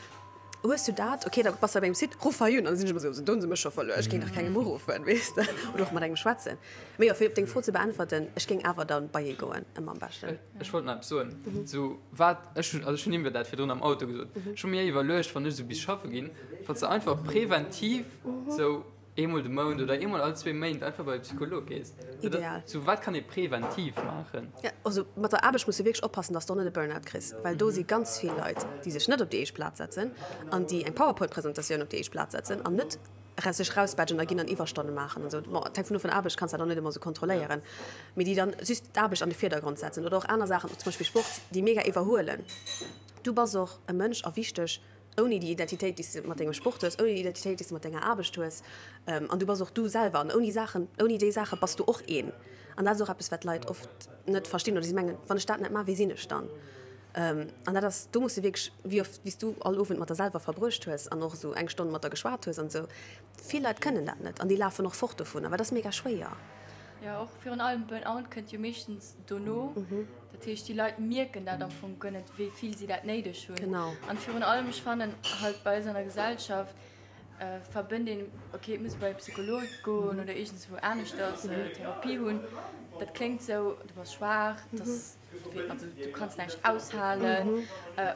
Hues du dat? Ok, da bass de op engem Site, ruff hei un. An da sinn ech ëmmer esou, do hunn se mech scho verluer, ech géing dach kengem uruffen, weess de, oder och mat engem schwätzen. Mee jo, fir op deng Fro ze beäntwerten, ech géing awer da bei ee goen, ëmmer am beschten. Ech wollt nach eppes soen, esou wat ech hunn, also ech hunn him dat virdrun am Auto gesot, ech hu mir iwwerluecht, wann ech esou bis schaffe ginn, wann s de einfach präventiv esou Eemol de Mount oder eemol all zwee Méint einfach bei e Psycholog gees. Ideal. Sou, wat kann ee präventiv maachen? Ja, also mat der Aarbecht muss de wierklech oppassen, dass de och net e Burnout kriss, well do si ganz vill Leit, déi sech net op déi éischt Plaz setzen an déi eng PowerPoint-Presentatioun op déi éischt Plaz setzen an net sech rausbadgen a ginn an Iwwerstonne maachen an esou. Bon, et hänkt vun of vun der Aarbecht, kanns dat och net ëmmer esou kontrolléieren, mee déi dann just d'Aarbecht an de Virdergrond setzen oder och aner Saachen, zum Beispill Sport, déi mega iwwerhuelen. Du bass och e Mënsch a wichteg Ouni déi Identitéit, déi s de mat dengem Sport hues, ouni déi Identitéit, déi s de mat denger Aarbecht hues, an du bass och du selwer, an ouni Saachen, ouni déi Saache bass du och een. An dat ass och eppes, wat d'Leit oft net verstinn, oder si mengen, wann ech dat net maachen, wie sinn ech dann? An dat ass, do muss de wierklech, wéi oft, wéi s du all Owend mat der selwer verbruecht hues an och esou eng Stonn mat der geschwat hues an esou. Vill Leit kënnen dat net an déi lafen och fort dovunner, well dat ass mega schwéier. Jo, och virun allem Burnout kënnt jo meeschtens dono. Dat heescht, déi Leit mierken dat am Fong guer net, wéi vill si dat néideg hunn. Genau. An virun allem, ech fannen halt bei eis an der Gesellschaft verbënnt een, ok, et muss ee bei e Psycholog goen oder iergendswou aneschters Therapie hunn. Dat kléngt sou, du bass schwaach, dass, also du kanns näischt aushalen.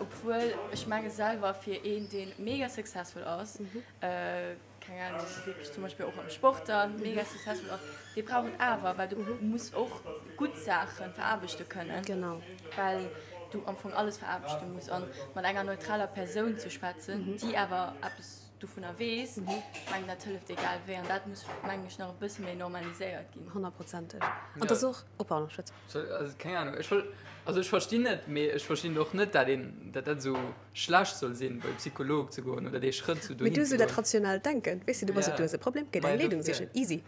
Obwuel ech menge selwer, fir een, dee mega successful ass, keng Ahnung, wierklech zum Beispill och am Sport dann mega successful ass, dee brauch et awer, well du muss och gutt Saache veraarbechte kënnen. Genau. Well du am Fong alles veraarbechte muss. An mat enger neutraler Persoun ze schwätzen, déi awer eppes dovunner weess, ech mengen, dat hëlleft egal wéi. An dat muss, mengen ech, nach e bësse méi normaliséiert ginn. Honnertprozenteg. An et ass och, oh pardon, schwätz. Also keng Ahnung, ech wëll, also ech verstinn et, mee ech verstinn och net, dat een, dat dat esou schlecht soll sinn, bei e Psycholog ze goen oder dee Schrëtt sou Mee dohin du ze sou dat goen. rationellt Denken, weess de, du bass, Ja. du hues e Problem, géi der Ma eng jo, Léisung dofir. sichen, easy.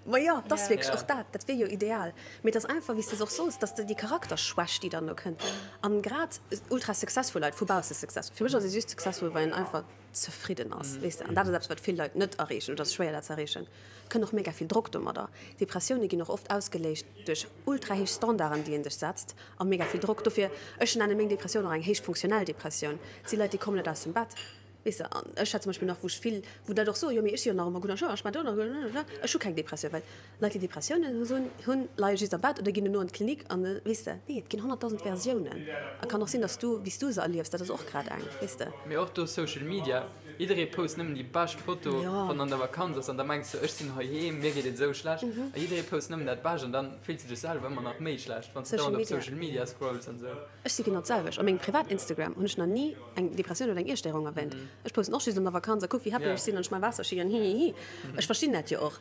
Ma jo, 't ass Ja. wierklech Ja. och dat, dat wier jo ideal. Mee et ass einfach, wéi s de es och soos, dass de déi Charakterschwächt, déi dann do kënnt, an grad ultra successful Leit, vu bausse successful, fir mech ass ee just successful, wann een einfach zefridden ass, weess de, an dat ass eppes, wat vill Leit net erreechen oder et ass schwéier dat ze erreechen. Et kënnt och mega vill Drock domadder. Depressioune ginn och oft ausgeléist duerch ultra héich Standarden, déi ee sech setzt a mega vill Drock. Dofir, ech nenne meng Depressioun och eng héich funktionell Depressioun. Et si Leit, déi kommen net aus dem Bett, weess de. An ech hat zum Beispill nach, wou ech vill, wou d'Leit och soen, jo mee ech si jo nach ëmmer gutt an der Schoul an ech maachen do nach, ech hu keng Depressioun, well Leit, déi Depressiounen hunn, leie just am Bett oder ginn dono an d'Klinik an, weess de, nee, et ginn 100.000 Versiounen. A kann och sinn, dass du, wéi s du se erliefs, dat ass och grad eng, weess de. Mee och do Social Media, jidderee post nëmmen déi bescht Foto, wann an der Vakanz ass an da mengs de, ech sinn heiheem, mir geet et esou schlecht a jidderee post nëmmen dat Bescht an dann fills de dech selwer ëmmer nach méi schlecht, wann s de dauernd op Social Media scrolls an esou. Ech si genau d'selwecht. Op mengem Privat-Instagram hunn ech nach ni eng Depressioun oder eng Iesstéierung erwähnt. Ech posten och just an der Vakanz a kuck, wéi happy ech sinn an ech maache Waasserschi an hihihi. Ech verstinn dat jo och.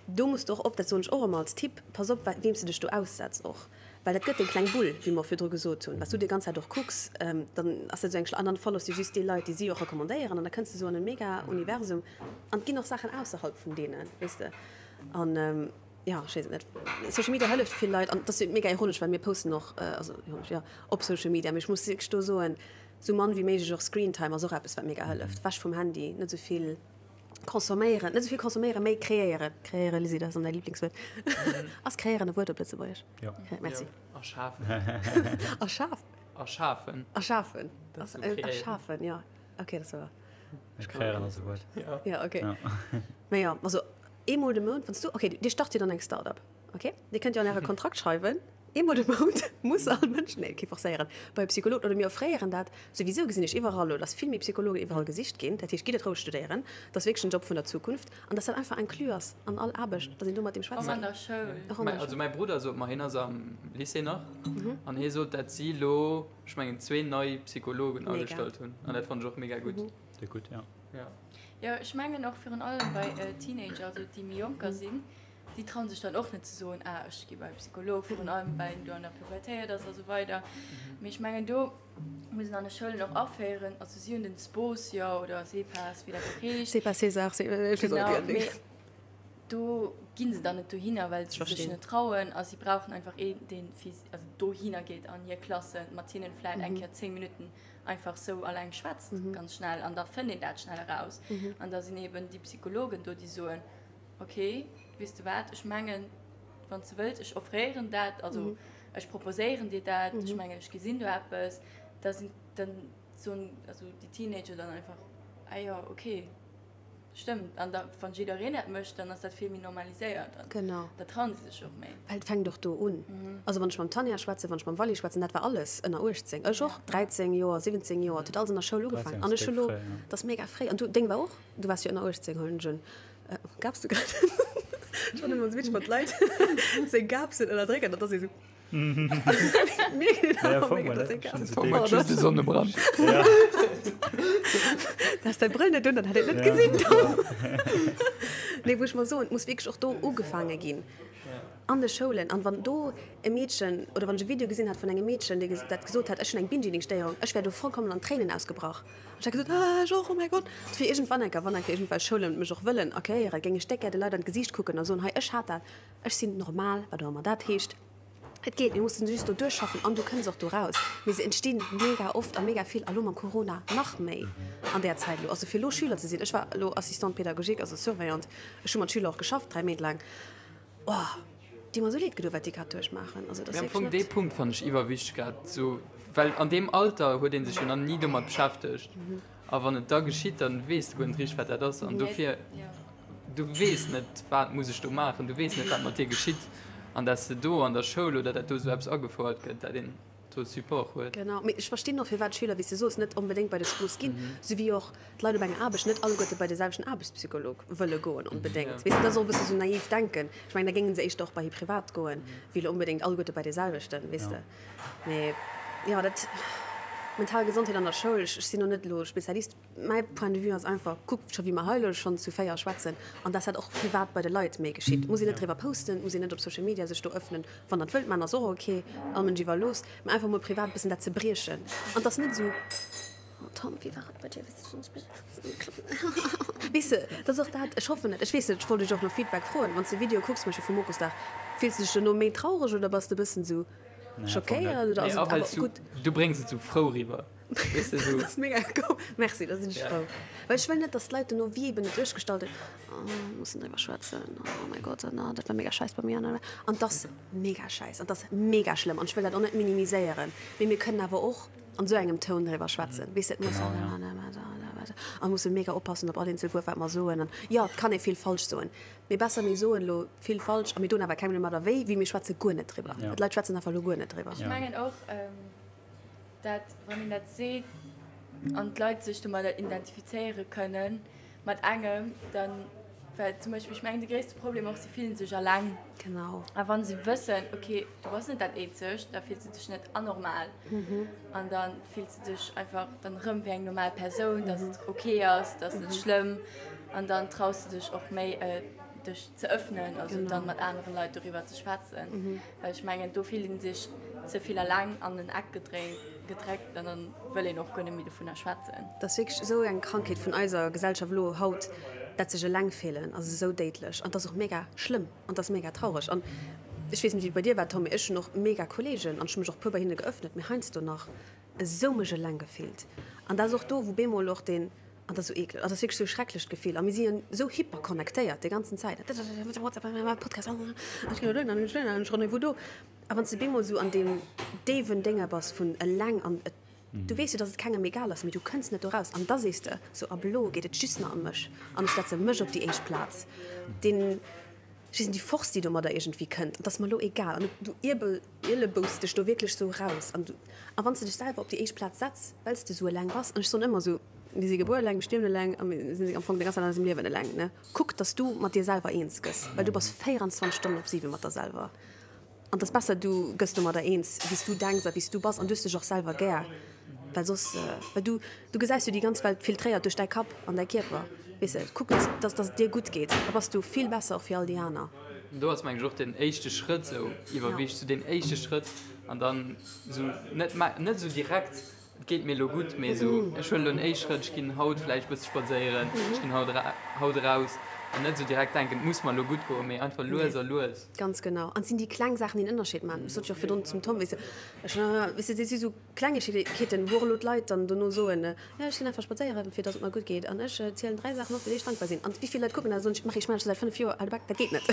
Do muss de och op, dat soen ech och ëmmer als Tipp, pass op, weem s de dech do aussetz och, well dat gëtt deng kleng Bull, wéi mer och virdru gesot hunn, wat s du déi ganz Zäit och kucks, dann ass dat esou eng Schla an dann follows du just déi Leit, déi si och recommandéieren an da kënns de esou an e mega Universum an et ginn och Saachen ausserhalb vun deenen, weess de. An jo, ech weess et net, Social Media hëlleft vill Leit an et ass mega ironesch, well mir posten och, also ironesch, jo, op Social Media, mee ech muss wierklech do soen, esou mann wéi méiglech och Screentime ass och eppes, wat mega hëlleft, wech vum Handy, net esou vill. Consomméieren, net esouvill consomméieren, méi kreéieren. Kreéieren, Lisi, dat ass däi Lieblingswuert. Ass kreéieren e Wuert op Lëtzebuergesch? Jo. Merci. Jo, erschafen. Erschaf? Erschafen. Erschafen. Dat ass esou kreéieren. Erschafen, jo. Ok, dat ass awer. Kreéieren ass e Wuert. Jo. Jo, ok. Mä jo, also eemol de Mount, wann s du, ok, Dir start jo dann eng Start-up, ok? Dir kënnt jo an Äre Kontrakt schreiwen, Eemol de Mount muss all Mënsch, nee, kee forcéieren, bei e Psycholog, oder mir offréieren dat souwisou, gesinn ech iwwerall elo, dass vill méi Psychologen iwwerall gesicht ginn, dat heescht, gitt et roueg studéieren, dat ass wierklech en Job vun der Zukunft an dass dat einfach inclus ass an all Aarbecht, dass een do mat deem schwätze Och an kann. der Schoul. Och an der Schoul. Also mäi Brudder sot mer, hien ass am Lycée nach, an hie sot, dat si elo, ech mengen, zwee nei Psychologen Mega. agestallt hunn, an dat fannen ech och mega gutt. Déi gutt, jo. Jo. Jo, ech mengen och virun allem bei Teenager, also déi méi jonker sinn, Déi trauen sech dann och net ze soen, ah ech gi bei e Psycholog, virun allem well een do an der Pubertéit ass a sou weider. Mee ech mengen do muss een an de Schoulen och aféieren, also si hunn den SPOS jo oder SEPAS, wéi dat och heescht. SEPAS, Cesar, ech weess och net wéi dat Genau, mee heescht. do gi se dann net dohinner, well se sech net trauen a si brauchen einfach een, dee fir si, also dohinner geet an hir Klassen, mat hinnen vläicht eng Kéier 10 Minutten einfach sou alleng schwätzt, ganz schnell an da fënnt een dat schnell eraus. An da sinn eben déi Psychologen do, déi soen, Ok, weess de wat, ech mengen, wann s de wëlls, ech offréieren dat, also ech proposéieren dir dat, ech mengen, ech gesinn do eppes. Da sinn, dann soen also déi Teenager dann einfach, ah jo, ok, stëmmt. An da, wann jiddereen dat mécht, dann ass dat vill méi normaliséiert an Genau. da trauen se sech och méi. Well et fänkt och do un. Also wann ech mam Tanja schwätzen, wann ech mam Wally schwätzen, dat war alles ënner 18, ech och, 13 Joer, 17 Joer, et huet alles an der Schoul ugefaangen. 13 An ass ech hu déck lo, fréi, ja. dat ass mega fréi. An du, deng war och? Du waars jo ënner 18, huelen ech un. Gabs du grad? Ech fannen ëmmer esou witzeg, wann d'Leit seng Gabsen ënnerdrécken, dat ass ee sou. Mir ginn et awer mega, dass ee Gabsen. Tom huet just e Sonnebrand. Du has däi Brëll net un, dann hätt een et net gesinn, Tom. Nee, wou ech mer soen, et muss wierklech och do ugefaange ginn, an de Schoulen. An wann do e Meedchen, oder wann ech e Video gesinn hat vun engem Meedchen, déi dat gesot hat, ech hunn eng Binge-Eating-Stéierung, ech wär do vollkommen an Tréinen ausgebrach. Ech hat gesot, ah, ech och, oh mäi Gott. Fir iergendwann enker, wann enker iergendwelch Schoulen mech och wëllen accueillieren, géing ech déck gär de Leit an d'Gesiicht kucken a soen, hei, ech hat dat, ech sinn normal, wat och ëmmer dat heescht. Et geet, mir mussen just do duerchschaffen an du kënns och do raus. Mee se entstinn mega oft a mega vill a lo mam Corona nach méi an där Zäit elo. Also fir elo Schüler ze sinn, ech war elo Assistante pédagogique, also Surveillante, ech hu mat Schüler och geschafft 3 Méint laang, oh, déi hu mer esou leed gedoen, wat déi grad duerchmaachen. Also dat ass wierklech net. Mee am Fong dee Punkt fannen ech iwwerwichteg grad esou, well an deem Alter huet ee sech jo nach ni domat beschäftegt a wann et da geschitt, dann weess de guer net richteg wat dat ass an dofir. Du weess net, wat muss ech do maachen, du weess net, wat mat dir geschitt. An dass de do an der Schoul oder dat do esou eppes agefouert gëtt, dat een do Support huet. Genau, mee ech verstinn och, firwat d'Schüler, wéi s de soos, net onbedéngt bei de SCOS ginn, sou wéi och d'Leit op enger Aarbecht net alleguerte bei de selwechten Aarbechtspsycholog wëlle goen onbedéngt. Weess de, dat ass och e bësse sou naiv Denken. Ech mengen, da géinge se éischter och bei hir privat goen, wéi elo onbedéngt alleguerte bei dee selwechten, weess de. Mee jo, dat, mental Gesondheet an der Schoul, ech sinn do net elo Spezialist. Mäi Point de vue ass einfach, kuck scho wéi mer hei elo schonn zu 4 schwätzen an dass dat och privat bei de Leit méi geschitt. Et muss een net driwwer posten, et muss een net op Social Media sech do ëffnen. Wann der et wëllt maachen, ass och ok, all Mënsch iwwerlooss, mä einfach mol privat e bëssen dat ze briechen an dass net esou, oh Tom, wéi war et bei dir, weess de, dat ass och dat, ech hoffen et, ech weess net, ech wollt dech och no Feedback froen, wann s de Video kucks zum Beispill vum Mokusdag, fills de dech dono méi traureg oder bass de e bëssen esou schockéiert oder ass et awer gutt? Du bréngs et esou frou riwwer. Weess de, sou. Dat ass mega cool. Merci, da sinn ech frou. Well ech wëll net, dass d'Leit dono wéi eben et duerchgestallt hunn, oh, mir mussen driwwer schwätzen, oh mäi Gott, an dat war mega scheiss bei mir an an et ass mega scheiss an et ass mega schlëmm an ech wëll dat och net minimiséieren, mee mir kënnen awer och an esou engem Toun driwwer schwätzen, weess de, et muss a musse mega oppassen op all eenzel Wuert, wat mer soen an jo, et kann ee vill falsch soen, mee besser mir soen elo vill falsch a mir doen awer kengem domadder wéi, wéi mir schwätze guer net driwwer. D'Leit schwätzen einfach elo guer net driwwer. Ech mengen och. dat wann een dat seet an d'Leit sech domadder identifizéiere kënnen mat engem, dann, well zum Beispill ech mengen de gréisste Problem och, si fillen sech alleng. Genau. A wann se wëssen, okay, du bass net dat Eenzegt, da fills du dech net anormal an da fills du dech einfach dann erëm wéi eng normal Persoun, dass et okay ass, dass net schlëmm an dann traus du dech och méi dech ze ëffnen, also dann mat anere Leit doriwwer ze schwätzen. Well ech mengen, do fillt een sech ze vill eleng an en Eck gedréckt an dann wëll een och guer net méi dovunner schwätzen. Dat ass wierklech esou eng Krankheet vun eiser Gesellschaft elo haut, dat sech eleng fillen ass esou déidlech an 't ass och mega schlëmm an 't ass mega traureg. An ech weess net wéi et bei dir war Tom, mee ech hunn och mega Kollegen an ech hu mech och puer bei hinne geëffnet, mee heiansdo nach esou mech eleng gefillt. An dat ass och do wou bemol och deen An dat ass esou eekleg. Dat ass wierklech esou e schrecklecht Gefill. A mir si jo esou hyperconnectéiert déi ganzen Zäit. WhatsApp, Podcast, ech ginn elo dohin an ech dohin an ech Rendez-vous do. A wann s de bemol esou an deem déiwen Dénge bass vun eleng an et, du weess jo, datt et kengem egal ass, mee du kënns net do raus. An da sees de sou, ab elo geet et just nach ëm mech an ech setze mech op déi éischt Plaz. Deen, ech weess net, déi Force, déi domadder iergendwéi kënnt, et ass mer elo egal. An du iebel. Ielebous dech do wierklech sou raus an du, a wann s de dech selwer op déi éischt Plaz setz, well s de sou eleng bass, an ech soen ëmmer sou, mir si gebuer eleng, mir stierwen eleng a mir sinn am Fong de ganzen Zäit an eisem Liewen eleng, ne? Kuck, dass du mat dir selwer eens gëss, well du bass 24 Stonnen op 7 mat der selwer an 't ass besser du gëss domadder eens, wéi s du denks a wéi s du bass an du hues dech och selwer gär. Well soss, well du, du gesäis jo déi ganz Welt filtréiert duerch däi Kapp an däi Kierper, weess de. Kuck, dass, dass, dass et dir gutt geet, da bass du vill besser och fir all déi aner. Do ass mengen ech och den éischte Schrëtt sou iwwerwicht, sou deen éischte Schrëtt an dann sou net net sou direkt, et geet mir elo gutt, mee sou ech huelen elo en éischt Schrëtt, ech ginn haut vläicht e bësse spadséieren, ech ginn haut haut eraus an net sou direkt denken, et muss mer elo gutt goen, mee einfach lues a lues. Ganz genau. An et sinn déi kleng Saachen, déi en Ënnerscheed maachen. Ech sot jo och virdrun zum Tom, weess de, ech, weess de, et si sou Klengegkeeten, wou och elo d'Leit dann dono soen, jo ech ginn einfach spadséieren, fir datt et mer gutt geet an ech zielen 3 Saachen op, fir déi ech dankbar sinn. An wéi vill Leit kucken dat a soen, Marie, ech maachen dat scho säit 5 Joer, hal de Bak, dat geet net.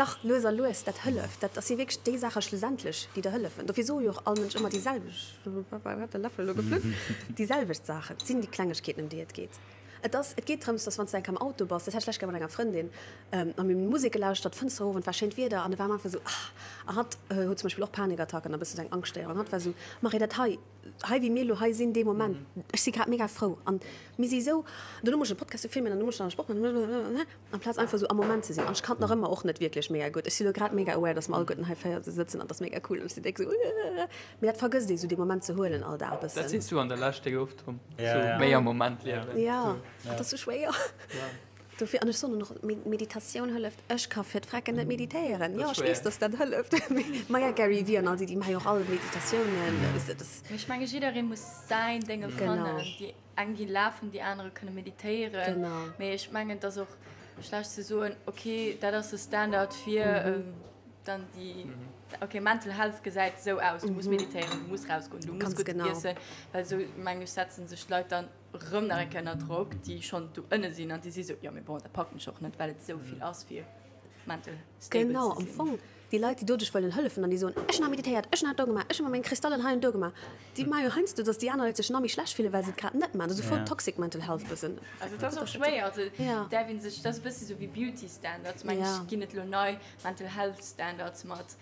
Dach, lues a lues, dat hëlleft. Dat si wierklech déi Saache schlussendlech, déi der hëllefen. Dofir soe jo och all Mënsch ëmmer déi selwecht, wou huet de Läffel elo geflunn? Déi selwecht Saachen. Et sinn déi Klengegkeeten, ëm déi et geet. Et ass, et geet drëms, dass wann s de eng Kéier am Auto bass, dat hat ech d'lescht Kéier mat enger Frëndin, a mir hunn Musek gelauschtert, d'Fënster erof an et war schéint Wieder an et war am Anfang esou, ah, a hatt huet zum Beispill och Panikattacken a bësse sou eng Angschtstéierung an hatt war esou, Marie, dat hei, hei wéi mir elo hei sinn dee Moment, ech si grad mega frou an mir si esou, dono muss ech e Podcast filmen an do muss ech nach e Sport maachen, amplaz einfach esou am Moment ze sinn. An ech kann et nach ëmmer och net wierklech mega gutt. Ech si elo grad mega aware, dass mer alleguerten hei 4 sëtzen an et ass mega cool an ech sinn déck esou, mee dat vergësst ee sou dee Moment ze huelen all Dag e bëssen. Dat sees du an der Lescht déck oft. Tom. Ja, so ja. Méi am Moment liewen. Ja, so. Dat ass sou schwéier. Ja. Dofir, an ech soen och, Meditatioun hëlleft. Ech ka fir d'Frecken net meditéieren. Jo, ech weess, dass dat hëlleft. Maja, Gary Vee an all déi, déi maache jo och all Meditatiounen. Weess de, das. Mee ech menge jidderee muss säin Dénge fannen. Genau. Déi eng gi lafen, déi anere kënne meditéieren. Genau. Mee ech mengen, et ass och schlecht ze soen, okay, dat ass de Standard fir. Dann déi, okay, Mental Health gesäit esou aus, du muss meditéieren, du muss rausgoen, du muss gutt iessen, well esou, mengen ech, setzen sech d'Leit dann erëm nach eng Kéier ënner Drock, déi schonn do ënne sinn an déi si sou, jo, mee bon, dat packen ech och net, well et esou vill ass, fir mental stable ze sinn. Genau, am Fong, déi Leit, déi do dech wëllen hëllefen an déi soen, ech hunn hei meditéiert, ech hunn dat do gemaach, ech hu mer meng Kristallen hei an do gemaach, déi maache jo heiansdo, dass déi aner Leit sech nach méi schlecht fillen, well se et grad net maachen. Dat ass esou voll toxic mental health bëssen. Also et ass och schwéier, also däerf ee sech, dat ass e bëssi sou wéi Beauty Standards, mengen ech, ginn et elo nei Mental Health Standards mat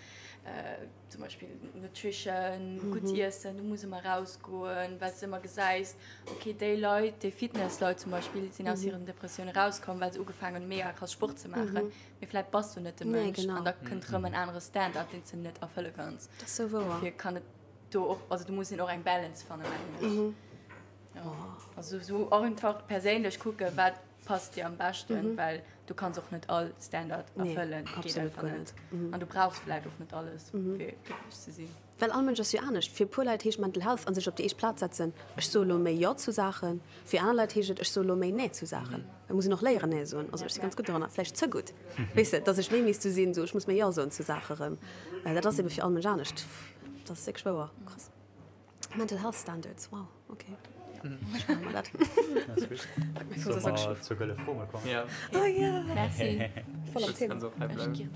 zum Beispill Nutrition, gutt iessen, du muss ëmmer rausgoen, well s de ëmmer gesäis, okay déi Leit, déi Fitnessleit zum Beispill, sinn aus hiren Depressioune rauskomm, well se ugefaangen hunn mega krass Sport ze maachen. Mee vläit bass du net de Mënsch an da kënnt rëm en anere Standard, deen s de net erfëlle kanns. Dat ass sou wouer. Dofir kann et do och, also do muss een och eng Balance fannen, mengen ech. Jo, also sou och einfach perséinlech kucken, wat passt dir am beschten, well du kanns och net all Standard erfëllen, geet einfach net. An du brauchs vläit och net alles, fir glécklech ze sinn. Well all Mënsch ass jo anescht. Fir e puer Leit heescht Mental Health a sech op déi éischt Plaz setzen, ech soe lo méi Jo zu Saachen. Fir aner Leit heescht et, ech soe lo méi Nee zu Saachen. Et muss een och léieren Nee soen. Also ech si ganz gutt doranner, vläicht ze gutt, weess de, datt ech méi misst sou sinn, sou ech muss méi Jo soen zu Saache rëm. Dat ass ebe fir all Mënsch anescht. Dat ass wierklech wouer. Krass. Mental Health Standards, wow, ok. Ech maache mer dat. Solle mer zur gëlle Fro mol kommen? Ja. Oh ja. Merci. Voll am Thema. Kanns och hei bleiwen.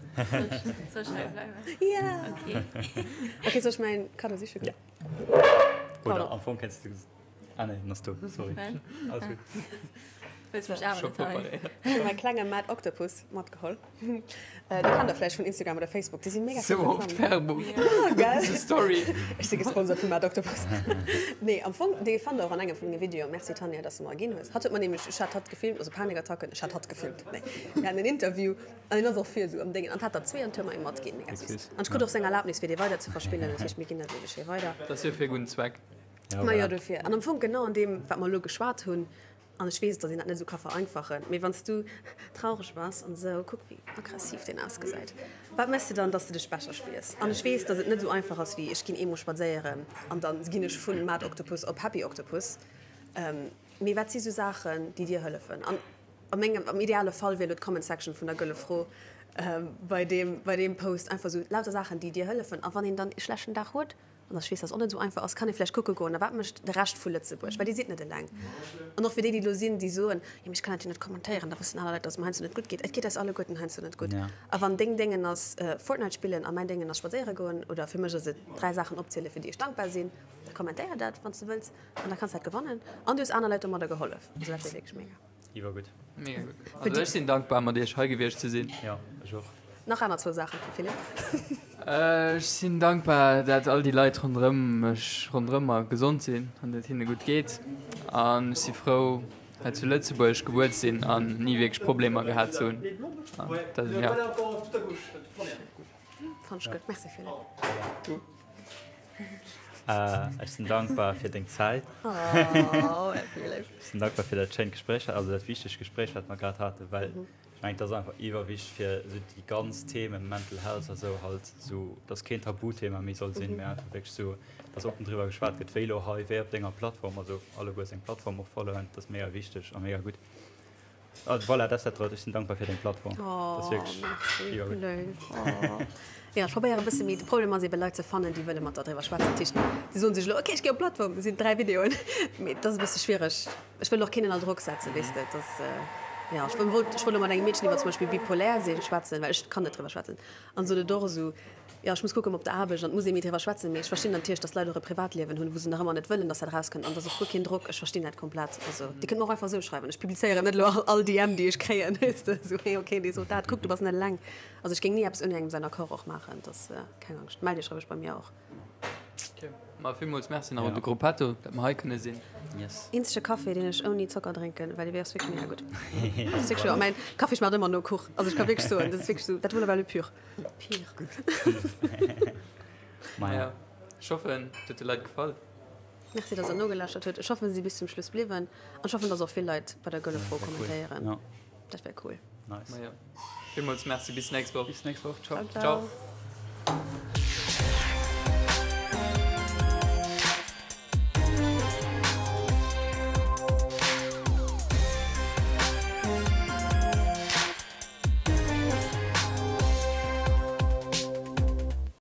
Soll ech hei bleiwen? Ja. Ok. Ok, soll ech mäin Kaddo siche goen? Ja. Oder am Fong kenns du. Ah nee, den ass do, sorry. Alles gutt. Wëlls mech awer net hei. Ech hu mäi klenge Mad Octopus matgeholl. Dee kennt der vläicht vun Instagram oder Facebook. Déi si mega Sou flott oft Reklamm. Werbung. Ah, gell? Dëse Story. Ech si gesponsert vu Mad Octopus. Nee, am Fong, dee fannt der och an engem vun menge Videoen. Merci Tanja, dass de mer e ginn hues. Hatt huet mer nämlech, ech hat hatt gefilmt, also Panikattacken, ech hat hatt gefilmt, nee, mir haten en Interview an hien ass och vir esou am Déngen an hat der zwee an huet mer ee matginn. Mega süss. An ech krut och seng Erlaabnis fir dee weider ze verspillen, dat heescht mir ginn dat elo geschwé weider. Dat ass jo fir e gudden Zweck. Ma jo, dofir. An am Fong genau an deem, wat mer elo geschwat hunn, an ech weess, datt een dat net esou ka vereinfachen, mee wann s du traureg bass an esou, kuck wéi aggressiv deen ausgesäit, wat méchs de dann, datt s de dech besser spiers? An ech weess, datt et net esou einfach ass wéi ech ginn eemol spadséieren an da ginn ech vun Mad Octopus op Happy Octopus. Mee wat si sou Saachen, déi dir hëllefen? An a mengem, am ideale Fall wier elo d'Comment Section vun der Gëlle Fro bei deem, bei deem Post einfach esou lauter Saachen, déi dir hëllefen. A wann een dann ee schlechten Dag huet, An ech weess, dass och net esou einfach ass, kann ee vläicht kucke goen, a wat mécht de Rescht vu Lëtzebuerg, well Dir sidd net eleng. An och fir déi, déi elo sinn, déi soen, jo, mee ech kann dat jo net kommentéieren, da wëssen aner Leit, dass et mer heiansdo net gutt geet. Et geet eis alleguerten heiansdo net gutt. A wann deng Déngen ass Fortnite spillen a mäin Déngen ass spadséiere goen, oder fir mech ass et 3 Saachen opzielen, fir déi ech dankbar sinn, da kommentéier dat, wann s de wëlls, an da kanns de dat gewannen. An du hues aner Leit domadder gehollef. Also dat wier wierklech mega. Iwwergutt. Mega gutt. Also ech sinn dankbar mat iech hei gewiescht ze sinn. Jo, ech och. Nach aner zwou Saachen vum Philippe. Ech sinn dankbar dat all déi Leit ronderëm mech, ronderëm mer gesond sinn an dat hinne gutt geet. An ech si frou hei zu Lëtzebuerg gebuer ze sinn an ni wierklech Problemer gehat ze hunn. An dat, ja. Fannt ech gutt. Merci Philippe. Ech sinn dankbar fir deng Zäit. Ech sinn dankbar fir dat schéint Gespréich, also dat wichtegt Gespréich, wat mer grad haten, well ech mengen, et ass einfach iwwerwichteg fir esou déi ganz Themen Mental Health a sou halt esou, dass keen Tabuthema méi soll sinn, mä einfach wierklech esou, dass oppen driwwer geschwat gëtt, wéi elo hei, wéi op denger Plattform, also alleguer seng Plattform och followen, dat ass mega wichteg a mega gutt. Also voilà, dat ass dat drëtt. Ech sinn dankbar fir deng Plattform. Dat ass wierklech Merci, iwwergutt. léif. Oh. Jo, ech probéieren e bësse méi. De Problem ass ebe Leit ze fannen, déi wëlle mat der driwwer schwätzen. Dat heescht, déi soen sech elo, ok, ech gi op d'Plattform, do sinn 3 Videoen. Mee et ass e bësse schwiereg. Ech wëll och keen ënner Drock setzen, weess de. Et ass, jo, ech wollt, ech wollt elo mat engem Meedchen iwwer zum Beispill bipolär sinn schwätzen, well ech kann net driwwer schwätzen. An sot et och esou, Jo, ech muss kucken op der Aarbecht an et muss ee méi driwwer schwätzen. Mee ech verstinn natierlech, dass d'Leit och e Privatliewen hunn, wou se nach ëmmer net wëllen, dass dat erauskënnt. An et ass och guer keen Drock. Ech verstinn dat komplett. Also Dir kënnt mer och einfach esou schreiwen. Ech publizéieren net elo all DM, déi ech kréien, weess de, esou, hey, okay, dee sot dat, kuck, du bass net eleng. Also ech géing ni eppes ouni engem säin Accord och maachen. Et ass keng Angscht. Mellt Iech roueg bei mir och. Ok, ma villmools Merci nach un de Gruppetto, dat mer hei kënne sinn. Yes. Eenzege Café, deen ech ouni Zocker drénken, well dee ass wierklech mega gutt. Dat ass wierklech wouer. Mäin Kaffi schmaacht ëmmer no Kuch. Also ech ka wierklech soen, dat ass wierklech esou, dat vaut la valeur pure. Pire. Maja, ech hoffen, et huet de Leit gefall. Merci, dass der nogelauschtert hutt. Ech hoffen, se si bis zum Schluss bliwwen. An ech hoffen, dass och vill Leit bei der Gëlle Fro kommentéieren. Dat wär cool. Nice. Maja, villmools Merci. Bis nächst Woch. Bis nächst Woch. Ciao. Ciao, ciao.